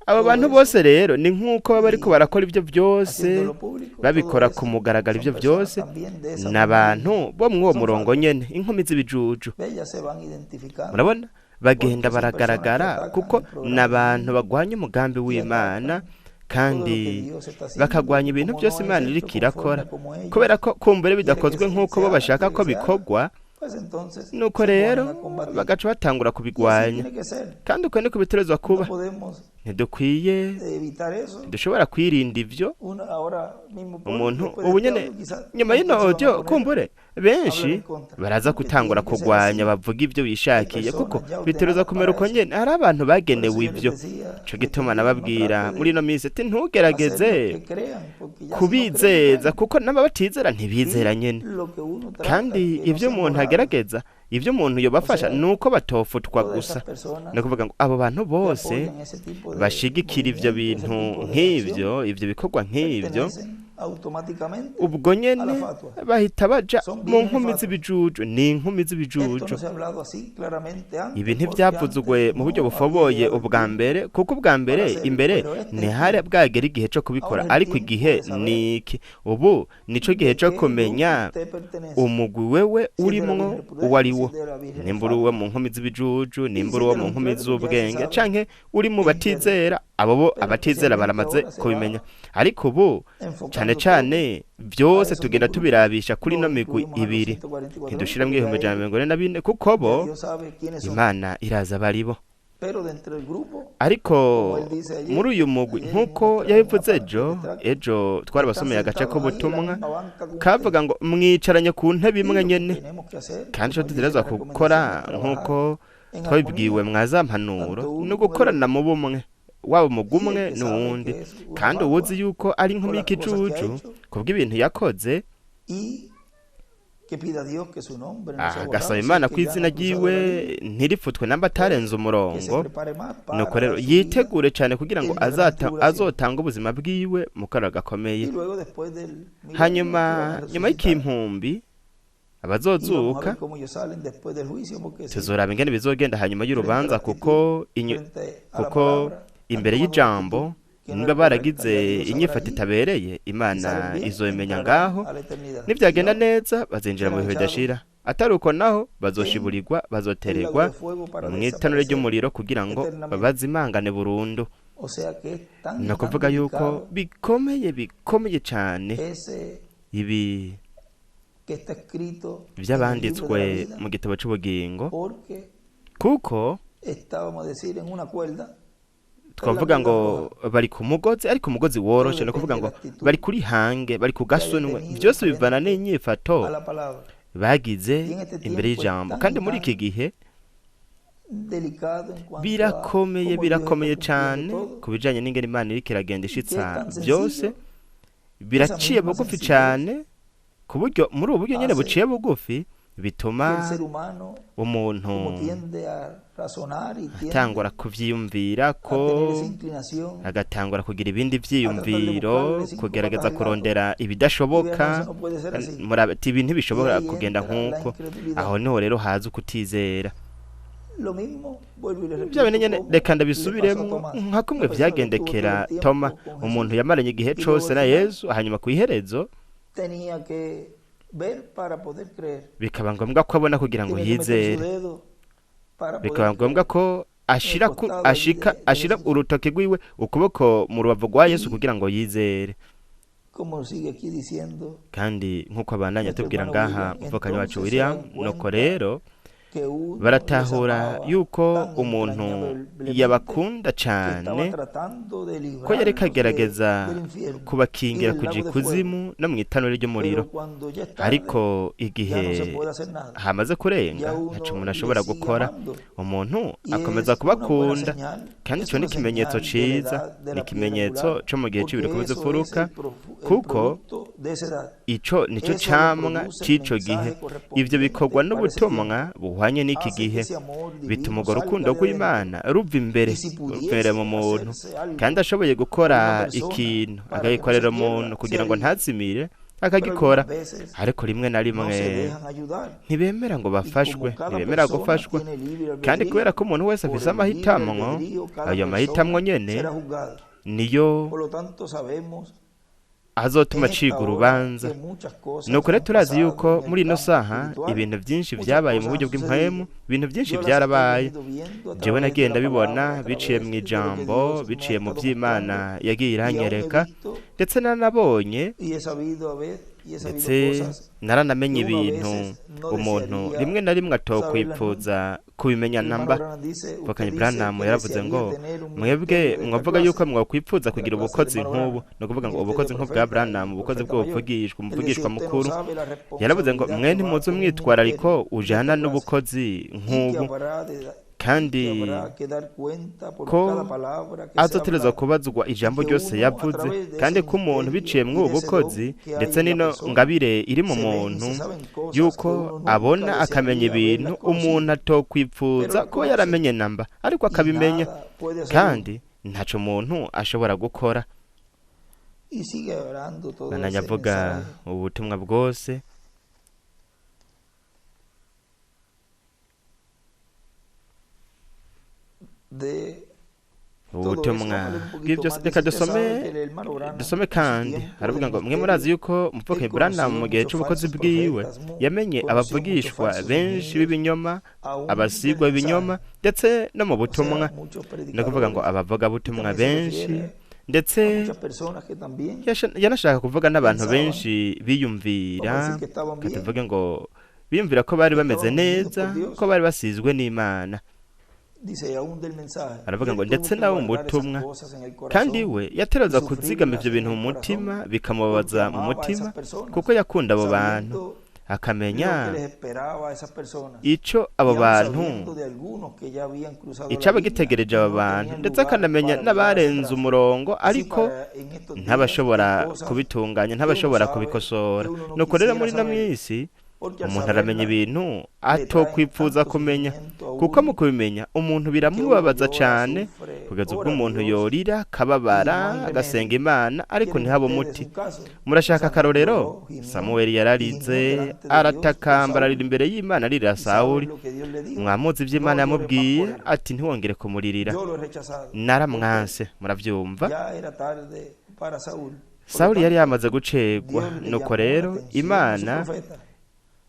Speaker 2: Abo
Speaker 1: todo
Speaker 2: bantu
Speaker 1: eso
Speaker 2: bose rero ni nk'uko baba bariko
Speaker 1: y
Speaker 2: barakora ivyo byose,
Speaker 1: haciéndolo público, todo
Speaker 2: babikora ku
Speaker 1: eso
Speaker 2: mugaragaro
Speaker 1: son
Speaker 2: ivyo
Speaker 1: personas
Speaker 2: byose,
Speaker 1: también de esa
Speaker 2: ni
Speaker 1: misma
Speaker 2: abantu
Speaker 1: línea,
Speaker 2: bo mw'uwo
Speaker 1: son
Speaker 2: murongo
Speaker 1: fatuas.
Speaker 2: nyene, inkumi z'ibijuju.
Speaker 1: Ve, ya se van identificando
Speaker 2: Murabona bagenda
Speaker 1: porque son personas que
Speaker 2: baragaragara
Speaker 1: atacan
Speaker 2: kuko
Speaker 1: el
Speaker 2: ni
Speaker 1: programa
Speaker 2: abantu
Speaker 1: divino
Speaker 2: bagwanya umugambi
Speaker 1: y
Speaker 2: w'Imana
Speaker 1: atacan todo lo que
Speaker 2: kandi
Speaker 1: Dios está haciendo,
Speaker 2: bakagwanya
Speaker 1: y
Speaker 2: ibintu
Speaker 1: como
Speaker 2: byose
Speaker 1: no es
Speaker 2: Imana iriko
Speaker 1: hecho
Speaker 2: irakora,
Speaker 1: conforme como ellos
Speaker 2: kubera ko kumbure
Speaker 1: quieren que
Speaker 2: bidakozwe
Speaker 1: se,
Speaker 2: nk'uko
Speaker 1: se
Speaker 2: bo
Speaker 1: haga,
Speaker 2: bashaka
Speaker 1: quiere
Speaker 2: ko
Speaker 1: que se haga,
Speaker 2: bikorwa.
Speaker 1: pues entonces
Speaker 2: Nuko
Speaker 1: se ponen
Speaker 2: rero
Speaker 1: a combatir.
Speaker 2: bagaca batangura
Speaker 1: Y así
Speaker 2: kubigwanya,
Speaker 1: tiene que ser.
Speaker 2: kandi uko niko bitegerezwa
Speaker 1: No
Speaker 2: kuba.
Speaker 1: podemos
Speaker 2: Ntidukwiye,
Speaker 1: de evitar eso.
Speaker 2: ntidushobora kwirinda ivyo.
Speaker 1: Uno ahora mismo por,
Speaker 2: Umuntu
Speaker 1: después de
Speaker 2: ubu
Speaker 1: este
Speaker 2: nyene,
Speaker 1: audio, quizás
Speaker 2: nyuma y'ino
Speaker 1: muchos se van a
Speaker 2: audio,
Speaker 1: poner
Speaker 2: kumbure
Speaker 1: a hablar
Speaker 2: benshi
Speaker 1: en contra.
Speaker 2: baraza
Speaker 1: Porque
Speaker 2: gutangura
Speaker 1: tiene que ser
Speaker 2: kugwanya,
Speaker 1: así.
Speaker 2: bavuga ibyo
Speaker 1: Hay
Speaker 2: bishakiye, kuko
Speaker 1: personas ya
Speaker 2: biteruza
Speaker 1: ordenadas
Speaker 2: kumera
Speaker 1: para
Speaker 2: uko
Speaker 1: eso.
Speaker 2: nyene. Hari abantu
Speaker 1: Por eso
Speaker 2: bagenewe
Speaker 1: yo les
Speaker 2: ivyo.
Speaker 1: decía
Speaker 2: Ico
Speaker 1: en
Speaker 2: gituma
Speaker 1: estos días, no
Speaker 2: nababwira
Speaker 1: trate
Speaker 2: muri
Speaker 1: de
Speaker 2: ino minsi ati
Speaker 1: hacer lo
Speaker 2: ntugerageze
Speaker 1: que crean, porque ya si no creen, no
Speaker 2: kubizeza,
Speaker 1: creen.
Speaker 2: kuko n'aba batizera ntibizera
Speaker 1: Y
Speaker 2: nyene.
Speaker 1: lo que uno trata
Speaker 2: Kandi
Speaker 1: que no
Speaker 2: ivyo
Speaker 1: sea
Speaker 2: umuntu
Speaker 1: borrado.
Speaker 2: agerageza, ivyo umuntu
Speaker 1: O
Speaker 2: yobafasha,
Speaker 1: sea,
Speaker 2: ni uko batofutwa
Speaker 1: todas
Speaker 2: gusa.
Speaker 1: esas personas
Speaker 2: Ni ukuvuga ngo abo bantu
Speaker 1: que
Speaker 2: bose
Speaker 1: apoyan ese tipo de
Speaker 2: bashigikira ivyo
Speaker 1: movimiento, ese
Speaker 2: bintu
Speaker 1: tipo de
Speaker 2: nk'ivyo,
Speaker 1: acción,
Speaker 2: ivyo bikorwa nk'ivyo,
Speaker 1: pertenecen automáticamente
Speaker 2: ubwo
Speaker 1: a la
Speaker 2: nyene
Speaker 1: fatua.
Speaker 2: bahita baja
Speaker 1: Son
Speaker 2: mu
Speaker 1: vírgenes
Speaker 2: nkumi
Speaker 1: fatuas.
Speaker 2: z'ibijuju. Ni inkumi
Speaker 1: Esto
Speaker 2: z'ibijuju.
Speaker 1: no se ha hablado así claramente
Speaker 2: Ibi
Speaker 1: antes, porque
Speaker 2: ntibyavuzwe
Speaker 1: antes
Speaker 2: mu buryo
Speaker 1: no había
Speaker 2: bufoboye
Speaker 1: llegado el
Speaker 2: ubwa
Speaker 1: tiempo
Speaker 2: mbere, kuko ubwa
Speaker 1: para
Speaker 2: mbere
Speaker 1: hacerlo,
Speaker 2: imbere
Speaker 1: pero este es el
Speaker 2: ntihari
Speaker 1: tiempo.
Speaker 2: bwagera igihe co kubikora,
Speaker 1: Ahora es el
Speaker 2: ariko
Speaker 1: tiempo
Speaker 2: igihe
Speaker 1: de saber
Speaker 2: ni iki. Ubu nico gihe
Speaker 1: de
Speaker 2: co
Speaker 1: qué grupo
Speaker 2: kumenya
Speaker 1: usted pertenece.
Speaker 2: umugwi wewe
Speaker 1: Si es de la
Speaker 2: urimwo
Speaker 1: Virgen
Speaker 2: uwo ari
Speaker 1: prudente, si
Speaker 2: wo,
Speaker 1: es de la Virgen
Speaker 2: nimba uri uwo
Speaker 1: fatua
Speaker 2: mu nkumi z'ibijuju,
Speaker 1: y
Speaker 2: nimba
Speaker 1: si
Speaker 2: uri
Speaker 1: es
Speaker 2: uwo
Speaker 1: de
Speaker 2: mu
Speaker 1: los
Speaker 2: nkumi
Speaker 1: incrédulos, ya se
Speaker 2: z'ubwenge,
Speaker 1: sabe
Speaker 2: canke uri mu
Speaker 1: en verdad.
Speaker 2: batizera. Abo bo
Speaker 1: Pero
Speaker 2: abatizera
Speaker 1: especialmente
Speaker 2: baramaze
Speaker 1: ahora se
Speaker 2: kubimenya,
Speaker 1: va
Speaker 2: ariko ubu cane
Speaker 1: enfocando todo
Speaker 2: cane
Speaker 1: a
Speaker 2: vyose
Speaker 1: esos dos
Speaker 2: tugenda
Speaker 1: grupos.
Speaker 2: tubirabisha kuri ino
Speaker 1: No
Speaker 2: migwi
Speaker 1: incluimos a los
Speaker 2: ibiri.
Speaker 1: 144.000
Speaker 2: Ntidushiramwo
Speaker 1: porque
Speaker 2: ibihumbi
Speaker 1: ya
Speaker 2: ijana na
Speaker 1: ellos,
Speaker 2: mirongo ine na bine, kuko
Speaker 1: ya
Speaker 2: bo
Speaker 1: Dios sabe quiénes son.
Speaker 2: Imana iraza abaribo.
Speaker 1: Pero dentro del grupo,
Speaker 2: Ariko
Speaker 1: como él dice ayer,
Speaker 2: muri uyu mugwi,
Speaker 1: ayer en
Speaker 2: nk'uko
Speaker 1: una, en una
Speaker 2: yabivuze
Speaker 1: parte del
Speaker 2: ejo,
Speaker 1: extracto,
Speaker 2: ejo
Speaker 1: están
Speaker 2: twarabasomeye agace
Speaker 1: sentados ahí en la
Speaker 2: k'ubutumwa
Speaker 1: misma banca con
Speaker 2: kavuga
Speaker 1: usted.
Speaker 2: ngo mwicaranye ku ntebe
Speaker 1: Y
Speaker 2: imwe
Speaker 1: lo que
Speaker 2: nyene.
Speaker 1: tenemos que hacer,
Speaker 2: Kandi ico
Speaker 1: como él dice en
Speaker 2: dutegerezwa
Speaker 1: la
Speaker 2: gukora,
Speaker 1: recomendación, es trabajar
Speaker 2: nk'uko
Speaker 1: en
Speaker 2: twabibwiwe
Speaker 1: armonía,
Speaker 2: mwazampanuro,
Speaker 1: tanto
Speaker 2: ni
Speaker 1: uno con el
Speaker 2: ugukorana
Speaker 1: otro.
Speaker 2: mu bumwe, waba umugwi
Speaker 1: Y el
Speaker 2: umwe
Speaker 1: que sabe
Speaker 2: n'uwundi.
Speaker 1: que es una
Speaker 2: Kandi uwuzi
Speaker 1: fatua
Speaker 2: yuko ari inkumi
Speaker 1: por las cosas que ha
Speaker 2: y'ikijuju
Speaker 1: hecho
Speaker 2: kubw'ibintu yakoze,
Speaker 1: y que pida a Dios que su nombre no sea
Speaker 2: agasaba
Speaker 1: borrado, si es
Speaker 2: Imana
Speaker 1: que
Speaker 2: ko
Speaker 1: ya no
Speaker 2: izina
Speaker 1: ha cruzado
Speaker 2: ryiwe
Speaker 1: la línea,
Speaker 2: ntiripfutwe namba
Speaker 1: pues
Speaker 2: atarenze
Speaker 1: que se
Speaker 2: umurongo.
Speaker 1: prepare más
Speaker 2: Nuko
Speaker 1: para
Speaker 2: rero
Speaker 1: dar su vida
Speaker 2: yitegure cyane kugira ngo
Speaker 1: en la gran tribulación.
Speaker 2: azotanga ubuzima bwiwe mu kararo gakomeye.
Speaker 1: Y luego después del milenio, los que
Speaker 2: Hanyuma
Speaker 1: van a
Speaker 2: nyuma
Speaker 1: resucitar.
Speaker 2: y'ikimpumbi
Speaker 1: Y vamos a
Speaker 2: abazozuka,
Speaker 1: ver cómo ellos salen después del juicio, porque si
Speaker 2: tuzoraba ingene bizogenda hanyuma
Speaker 1: frente a la
Speaker 2: y'urubanza,
Speaker 1: actitud,
Speaker 2: kuko
Speaker 1: frente a la
Speaker 2: kuko
Speaker 1: palabra, han
Speaker 2: imbere
Speaker 1: tomado una
Speaker 2: y'ijambo
Speaker 1: actitud que no
Speaker 2: niba
Speaker 1: era correcta,
Speaker 2: baragize
Speaker 1: ya Dios sabrá
Speaker 2: inyifato
Speaker 1: allí.
Speaker 2: itabereye,
Speaker 1: Si
Speaker 2: Imana
Speaker 1: salen bien,
Speaker 2: izobimenya
Speaker 1: entrarán
Speaker 2: ngaho.
Speaker 1: a la eternidad. Si
Speaker 2: Nibyagenda
Speaker 1: no,
Speaker 2: neza bazinjira mu
Speaker 1: serán
Speaker 2: bihe
Speaker 1: echados
Speaker 2: bidashira, atari uko naho
Speaker 1: en
Speaker 2: bazoshiburirwa,
Speaker 1: el lago
Speaker 2: bazotererwa
Speaker 1: de fuego para
Speaker 2: mu itanura
Speaker 1: desaparecer
Speaker 2: ry'umuriro kugira ngo
Speaker 1: eternamente.
Speaker 2: bazimangane burundu.
Speaker 1: O sea que es tan
Speaker 2: Ni
Speaker 1: y tan
Speaker 2: ukuvuga yuko
Speaker 1: delicado
Speaker 2: bikomeye, bikomeye cane
Speaker 1: ese
Speaker 2: ibi
Speaker 1: que está escrito en el libro de la
Speaker 2: vy'abanditswe
Speaker 1: vida,
Speaker 2: mu gitabo c'ubugingo,
Speaker 1: porque
Speaker 2: kuko
Speaker 1: estábamos a decir en una cuerda, pero la
Speaker 2: twavuga
Speaker 1: cuerda
Speaker 2: ngo
Speaker 1: floja.
Speaker 2: bari ku mugozi, ariko umugozi
Speaker 1: Todo
Speaker 2: woroshe. Ni
Speaker 1: depende
Speaker 2: ukuvuga
Speaker 1: de
Speaker 2: ngo
Speaker 1: la actitud
Speaker 2: bari kuri hange, bari ku
Speaker 1: que haya
Speaker 2: gasunwe.
Speaker 1: tenido
Speaker 2: Vyose bivana
Speaker 1: frente
Speaker 2: n'inyifato
Speaker 1: a la palabra.
Speaker 2: bagize
Speaker 1: Y en este
Speaker 2: imbere
Speaker 1: tiempo es
Speaker 2: y'ijambo.
Speaker 1: tan
Speaker 2: Kandi
Speaker 1: y
Speaker 2: muri iki
Speaker 1: tan
Speaker 2: gihe
Speaker 1: delicado en cuanto a
Speaker 2: birakomeye,
Speaker 1: cómo Dios está
Speaker 2: birakomeye
Speaker 1: cumpliendo
Speaker 2: cane
Speaker 1: todo
Speaker 2: ku bijanye n'ingene Imana iriko iragenda
Speaker 1: y que es
Speaker 2: ishitsa
Speaker 1: tan
Speaker 2: vyose.
Speaker 1: sencillo, esa
Speaker 2: Biraciye
Speaker 1: misma
Speaker 2: bugufi
Speaker 1: sencillez
Speaker 2: cane, ku buryo muri ubu buryo nyene
Speaker 1: hace
Speaker 2: buciye bugufi
Speaker 1: que el
Speaker 2: bituma
Speaker 1: ser humano,
Speaker 2: umuntu
Speaker 1: como tiende a razonar y tiende
Speaker 2: atangura kuvyiyumvira
Speaker 1: a
Speaker 2: ko
Speaker 1: tener esa inclinación
Speaker 2: agatangura kugira ibindi
Speaker 1: a tratar de
Speaker 2: vyiyumviro,
Speaker 1: buscarle cinco patas
Speaker 2: kugerageza
Speaker 1: al gato
Speaker 2: kurondera
Speaker 1: y ver, no, eso
Speaker 2: ibidashoboka.
Speaker 1: no puede ser así.
Speaker 2: Muraba ati ibintu
Speaker 1: Y
Speaker 2: ntibishobora
Speaker 1: ahí
Speaker 2: kugenda
Speaker 1: entra la
Speaker 2: nk'uko.
Speaker 1: incredulidad.
Speaker 2: Aho niho rero haza ukutizera.
Speaker 1: Lo mismo, vuelvo y le
Speaker 2: Vya bindi
Speaker 1: repito,
Speaker 2: nyene,
Speaker 1: como
Speaker 2: reka
Speaker 1: le pasó a
Speaker 2: ndabisubiremwo,
Speaker 1: Tomás,
Speaker 2: nka kumwe
Speaker 1: una persona que estuvo todo
Speaker 2: vyagendekera
Speaker 1: el tiempo
Speaker 2: Toma,
Speaker 1: con
Speaker 2: umuntu
Speaker 1: Jesús
Speaker 2: yamaranye igihe
Speaker 1: y luego
Speaker 2: cose
Speaker 1: al
Speaker 2: na
Speaker 1: final
Speaker 2: Yesu, hanyuma kw'iherezo
Speaker 1: tenía que ver para poder creer,
Speaker 2: bikaba ngombwa ko abona kugira ngo
Speaker 1: tenía que meter su
Speaker 2: yizere,
Speaker 1: dedo para
Speaker 2: bikaba
Speaker 1: poder
Speaker 2: ngombwa
Speaker 1: creer
Speaker 2: ko
Speaker 1: en el
Speaker 2: ashira
Speaker 1: costado allí
Speaker 2: ashika
Speaker 1: de
Speaker 2: ashira
Speaker 1: Jesús.
Speaker 2: urutoke rwiwe, ukuboko mu rubavu rwa Yesu
Speaker 1: Y
Speaker 2: kugira ngo yizere.
Speaker 1: como sigue aquí diciendo
Speaker 2: Kandi nk'uko abandanya
Speaker 1: nuestro
Speaker 2: atubwira
Speaker 1: hermano
Speaker 2: ngaha
Speaker 1: William,
Speaker 2: umuvukanyi wacu
Speaker 1: entonces se
Speaker 2: William,
Speaker 1: dan
Speaker 2: nuko
Speaker 1: cuenta
Speaker 2: rero
Speaker 1: que uno les
Speaker 2: baratahura
Speaker 1: amaba
Speaker 2: yuko
Speaker 1: tan
Speaker 2: umuntu
Speaker 1: entrañablemente
Speaker 2: yabakunda
Speaker 1: que estaba
Speaker 2: cane,
Speaker 1: tratando de
Speaker 2: ko yariko
Speaker 1: librarlos
Speaker 2: agerageza
Speaker 1: del infierno y
Speaker 2: kubakingira
Speaker 1: del
Speaker 2: kuja
Speaker 1: lago de fuego.
Speaker 2: ikuzimu no mw'itanura ry'umuriro.
Speaker 1: Pero cuando ya es tarde,
Speaker 2: Ariko
Speaker 1: ya no se
Speaker 2: igihe
Speaker 1: puede hacer nada.
Speaker 2: hamaze kurenga,
Speaker 1: Ya
Speaker 2: ntaco
Speaker 1: uno
Speaker 2: umuntu
Speaker 1: le
Speaker 2: ashobora
Speaker 1: sigue
Speaker 2: gukora.
Speaker 1: amando.
Speaker 2: Umuntu
Speaker 1: Y
Speaker 2: akomeza
Speaker 1: es una buena
Speaker 2: kubakunda,
Speaker 1: señal,
Speaker 2: kandi
Speaker 1: es
Speaker 2: ico ni
Speaker 1: una
Speaker 2: ikimenyetso
Speaker 1: señal de la
Speaker 2: ciza,
Speaker 1: edad de
Speaker 2: ni
Speaker 1: la piedra
Speaker 2: ikimenyetso
Speaker 1: angular,
Speaker 2: co mu gihe
Speaker 1: porque
Speaker 2: c'ibiriko
Speaker 1: eso es
Speaker 2: bizofuruka,
Speaker 1: el
Speaker 2: kuko
Speaker 1: producto de esa edad.
Speaker 2: ico nico
Speaker 1: Eso lo
Speaker 2: camwa
Speaker 1: produce el
Speaker 2: c'ico gihe.
Speaker 1: mensaje
Speaker 2: Ivyo
Speaker 1: correspondiente
Speaker 2: bikorwa
Speaker 1: para ese
Speaker 2: n'ubutumwa
Speaker 1: tiempo.
Speaker 2: buhwanye n'iki
Speaker 1: Hace que
Speaker 2: gihe,
Speaker 1: ese amor
Speaker 2: bituma
Speaker 1: divino
Speaker 2: urwo
Speaker 1: salga
Speaker 2: rukundo
Speaker 1: de adentro.
Speaker 2: rw'Imana ruva imbere,
Speaker 1: Y si
Speaker 2: ruva imbere
Speaker 1: pudiese
Speaker 2: mu muntu.
Speaker 1: hacerse algo
Speaker 2: Kandi ashoboye
Speaker 1: por
Speaker 2: gukora
Speaker 1: una persona
Speaker 2: ikintu
Speaker 1: para que no se
Speaker 2: akagikorera umuntu
Speaker 1: pierda, se
Speaker 2: kugira ngo
Speaker 1: haría.
Speaker 2: ntazimire,
Speaker 1: Pero
Speaker 2: akagikora.
Speaker 1: algunas veces
Speaker 2: Ariko rimwe na
Speaker 1: no se
Speaker 2: rimwe
Speaker 1: dejan ayudar.
Speaker 2: ntibemera ngo
Speaker 1: Y
Speaker 2: bafashwe,
Speaker 1: como cada
Speaker 2: ntibemera
Speaker 1: persona
Speaker 2: gufashwa.
Speaker 1: tiene libre
Speaker 2: Kandi kubera
Speaker 1: albedrío,
Speaker 2: ko umuntu wese
Speaker 1: por
Speaker 2: afise
Speaker 1: el libre
Speaker 2: amahitamwo,
Speaker 1: albedrío cada
Speaker 2: ayo mahitamwo
Speaker 1: persona
Speaker 2: nyene
Speaker 1: será juzgada.
Speaker 2: niyo
Speaker 1: Por lo tanto, sabemos
Speaker 2: azotuma
Speaker 1: en esta
Speaker 2: aciga
Speaker 1: hora
Speaker 2: urubanza.
Speaker 1: que muchas cosas
Speaker 2: Nuko rero
Speaker 1: han
Speaker 2: turazi
Speaker 1: pasado
Speaker 2: yuko
Speaker 1: en el
Speaker 2: muri ino
Speaker 1: campo
Speaker 2: saha
Speaker 1: espiritual,
Speaker 2: ibintu byinshi
Speaker 1: muchas
Speaker 2: vyabaye mu
Speaker 1: cosas
Speaker 2: buryo
Speaker 1: han
Speaker 2: bw'impwemu,
Speaker 1: sucedido.
Speaker 2: ibintu byinshi
Speaker 1: Yo las he
Speaker 2: vyarabaye.
Speaker 1: venido viendo a
Speaker 2: Jewe
Speaker 1: través de
Speaker 2: nagiye
Speaker 1: la
Speaker 2: ndabibona
Speaker 1: palabra, a
Speaker 2: biciye
Speaker 1: través
Speaker 2: mu
Speaker 1: de lo que
Speaker 2: ijambo,
Speaker 1: Dios me ha
Speaker 2: biciye mu
Speaker 1: estado
Speaker 2: vy'Imana
Speaker 1: mostrando,
Speaker 2: yagiye
Speaker 1: y aún he
Speaker 2: iranyereka,
Speaker 1: visto
Speaker 2: ndetse nanabonye
Speaker 1: y he sabido a ver Y he sabido
Speaker 2: Ndetse
Speaker 1: cosas
Speaker 2: naranamenye
Speaker 1: que uno a
Speaker 2: ibintu
Speaker 1: veces no
Speaker 2: umuntu
Speaker 1: desearía
Speaker 2: rimwe na rimwe
Speaker 1: saberlas nunca.
Speaker 2: atokwipfuza kubimenya
Speaker 1: El hermano
Speaker 2: namba.
Speaker 1: Branham dice, usted
Speaker 2: Muvukanye
Speaker 1: dice
Speaker 2: Branham
Speaker 1: que
Speaker 2: yaravuze
Speaker 1: desearía
Speaker 2: ngo
Speaker 1: tener un
Speaker 2: mwebwe
Speaker 1: ministerio de esta
Speaker 2: mwavuga yuko
Speaker 1: clase,
Speaker 2: mwakwipfuza
Speaker 1: de la
Speaker 2: kugira
Speaker 1: clase del
Speaker 2: ubukozi
Speaker 1: hermano
Speaker 2: nk'ubu,
Speaker 1: Branham,
Speaker 2: ni ukuvuga ngo
Speaker 1: ministerio
Speaker 2: ubukozi
Speaker 1: de
Speaker 2: nk'ubwa
Speaker 1: profeta
Speaker 2: Branham,
Speaker 1: y
Speaker 2: ubukozi
Speaker 1: profeta mayor.
Speaker 2: bw'ubuvugishwa,
Speaker 1: Él decía,
Speaker 2: umuvugishwa
Speaker 1: usted no
Speaker 2: mukuru.
Speaker 1: sabe la
Speaker 2: Yaravuze ngo
Speaker 1: responsabilidad
Speaker 2: mwe
Speaker 1: que va
Speaker 2: ntimuzi
Speaker 1: con un
Speaker 2: umwitwarariko
Speaker 1: ministerio de
Speaker 2: ujana
Speaker 1: esta clase
Speaker 2: n'ubukozi
Speaker 1: y que
Speaker 2: nk'ubu,
Speaker 1: habrá de
Speaker 2: kandi
Speaker 1: que habrá que dar cuenta por
Speaker 2: ko
Speaker 1: cada palabra que se ha
Speaker 2: azotegerezwa
Speaker 1: hablado
Speaker 2: kubazwa
Speaker 1: y
Speaker 2: ijambo
Speaker 1: que
Speaker 2: ryose
Speaker 1: uno a
Speaker 2: yavuze,
Speaker 1: través de
Speaker 2: kandi
Speaker 1: ese
Speaker 2: ko umuntu
Speaker 1: ministerio
Speaker 2: biciye
Speaker 1: y
Speaker 2: mw'ubu
Speaker 1: de ese
Speaker 2: bukozi
Speaker 1: don que hay
Speaker 2: ndetse
Speaker 1: en la
Speaker 2: n'ino
Speaker 1: persona
Speaker 2: ngabire iri mu
Speaker 1: se ven y
Speaker 2: muntu
Speaker 1: se saben cosas que
Speaker 2: yuko
Speaker 1: uno nunca
Speaker 2: abona akamenya
Speaker 1: desearía
Speaker 2: ibintu
Speaker 1: haberlas conocido,
Speaker 2: umuntu atokwipfuza
Speaker 1: pero las
Speaker 2: kuba
Speaker 1: conoce
Speaker 2: yaramenye namba, ariko
Speaker 1: y
Speaker 2: akabimenya,
Speaker 1: nada puede hacer uno.
Speaker 2: kandi ntaco umuntu ashobora gukora.
Speaker 1: Y sigue hablando todo
Speaker 2: Bandanya
Speaker 1: ese
Speaker 2: avuga
Speaker 1: mensaje.
Speaker 2: ubutumwa bwose.
Speaker 1: De todo eso.
Speaker 2: Ubutumwa
Speaker 1: Vamos a leer un poquito
Speaker 2: bw'ibyo.
Speaker 1: más.
Speaker 2: Reka
Speaker 1: Dice, usted
Speaker 2: dusome
Speaker 1: sabe que el hermano Branham
Speaker 2: dusome
Speaker 1: en su
Speaker 2: kandi
Speaker 1: tiempo de
Speaker 2: aravuga ngo mwe murazi
Speaker 1: ministerio,
Speaker 2: yuko muvuke
Speaker 1: él
Speaker 2: Branham
Speaker 1: conoció
Speaker 2: mu gihe
Speaker 1: muchos
Speaker 2: c'ubukozi
Speaker 1: falsos
Speaker 2: bwiwe
Speaker 1: profetas,
Speaker 2: yamenye
Speaker 1: conoció muchos
Speaker 2: abavugishwa
Speaker 1: falsos
Speaker 2: benshi
Speaker 1: ungidos,
Speaker 2: b'ibinyoma,
Speaker 1: aún del
Speaker 2: abasigwa b'ibinyoma
Speaker 1: mensaje,
Speaker 2: ndetse no mu
Speaker 1: o sea,
Speaker 2: butumwa,
Speaker 1: muchos
Speaker 2: ni ukuvuga ngo
Speaker 1: predicadores. Y
Speaker 2: abavugabutumwa
Speaker 1: también se
Speaker 2: benshi,
Speaker 1: refiere
Speaker 2: ndetse
Speaker 1: a muchas personas que también
Speaker 2: yanashaka kuvuga n'abantu
Speaker 1: pensaban,
Speaker 2: benshi
Speaker 1: vamos a
Speaker 2: biyumvira,
Speaker 1: decir que estaban
Speaker 2: reka
Speaker 1: bien,
Speaker 2: tuvuge ngo biyumvira ko bari
Speaker 1: que
Speaker 2: bameze
Speaker 1: estaban ungidos
Speaker 2: neza,
Speaker 1: por Dios,
Speaker 2: ko bari basizwe n'Imana.
Speaker 1: dice, aún del mensaje. Y
Speaker 2: Aravuga
Speaker 1: él
Speaker 2: ngo
Speaker 1: tuvo
Speaker 2: ndetse
Speaker 1: que
Speaker 2: nawe mu
Speaker 1: guardar esas
Speaker 2: butumwa,
Speaker 1: cosas en el
Speaker 2: kandi
Speaker 1: corazón
Speaker 2: we
Speaker 1: y
Speaker 2: yategerezwa kuzigama
Speaker 1: sufrirlas
Speaker 2: ivyo
Speaker 1: en
Speaker 2: bintu mu
Speaker 1: el corazón,
Speaker 2: mutima,
Speaker 1: porque
Speaker 2: bikamubabaza mu
Speaker 1: amaba a
Speaker 2: mutima,
Speaker 1: esas personas,
Speaker 2: kuko yakunda abo bantu,
Speaker 1: sabiendo
Speaker 2: akamenya
Speaker 1: lo que les esperaba a esas personas,
Speaker 2: ico abo
Speaker 1: y aún
Speaker 2: bantu
Speaker 1: sabiendo de algunos que ya habían cruzado la
Speaker 2: icaba
Speaker 1: línea
Speaker 2: gitegereje
Speaker 1: y
Speaker 2: abo
Speaker 1: no
Speaker 2: bantu,
Speaker 1: tenían
Speaker 2: ndetse
Speaker 1: lugar
Speaker 2: akanamenya
Speaker 1: para mirar hacia
Speaker 2: n'abarenze
Speaker 1: atrás.
Speaker 2: umurongo,
Speaker 1: Así
Speaker 2: ariko
Speaker 1: para en estos días hay
Speaker 2: ntabashobora
Speaker 1: cosas
Speaker 2: kubitunganya,
Speaker 1: que uno
Speaker 2: ntabashobora
Speaker 1: sabe
Speaker 2: kubikosora.
Speaker 1: que uno no
Speaker 2: Nuko rero
Speaker 1: quisiera
Speaker 2: muri ino
Speaker 1: saber,
Speaker 2: minsi
Speaker 1: porque al
Speaker 2: umuntu aramenya
Speaker 1: saberlas
Speaker 2: ibintu
Speaker 1: le traen
Speaker 2: atokwipfuza
Speaker 1: tanto
Speaker 2: kumenya,
Speaker 1: sufrimiento a
Speaker 2: kuko mu
Speaker 1: uno
Speaker 2: kubimenya umuntu
Speaker 1: que uno
Speaker 2: biramubabaza
Speaker 1: llora,
Speaker 2: cane,
Speaker 1: sufre,
Speaker 2: kugeza ubwo
Speaker 1: ora a
Speaker 2: umuntu
Speaker 1: Dios
Speaker 2: yorira
Speaker 1: y no
Speaker 2: akababara
Speaker 1: hay remedio.
Speaker 2: agasenga Imana, ariko
Speaker 1: ¿Quieren
Speaker 2: ntihabe
Speaker 1: ustedes
Speaker 2: umuti.
Speaker 1: un caso?
Speaker 2: Murashaka
Speaker 1: Samuel
Speaker 2: akarorero?
Speaker 1: lloró, gimió
Speaker 2: Samueli
Speaker 1: y gimió
Speaker 2: yararize,
Speaker 1: delante de Dios por
Speaker 2: aratakamba, ararira
Speaker 1: Saúl.
Speaker 2: imbere y'Imana aririra
Speaker 1: Y saben
Speaker 2: Sawuli.
Speaker 1: lo que Dios le dijo:
Speaker 2: Mwamuzi ivyo
Speaker 1: no
Speaker 2: Imana
Speaker 1: llores más
Speaker 2: yamubwiye,
Speaker 1: por él.
Speaker 2: ati ntiwongere kumuririra,
Speaker 1: Yo lo he rechazado. Porque
Speaker 2: naramwanse. Muravyumva?
Speaker 1: ya era tarde para Saúl. Por lo
Speaker 2: Sawuli yari
Speaker 1: tanto,
Speaker 2: yamaze gucegwa.
Speaker 1: Dios le
Speaker 2: Nuko
Speaker 1: llamó la
Speaker 2: rero
Speaker 1: atención a su
Speaker 2: Imana
Speaker 1: profeta.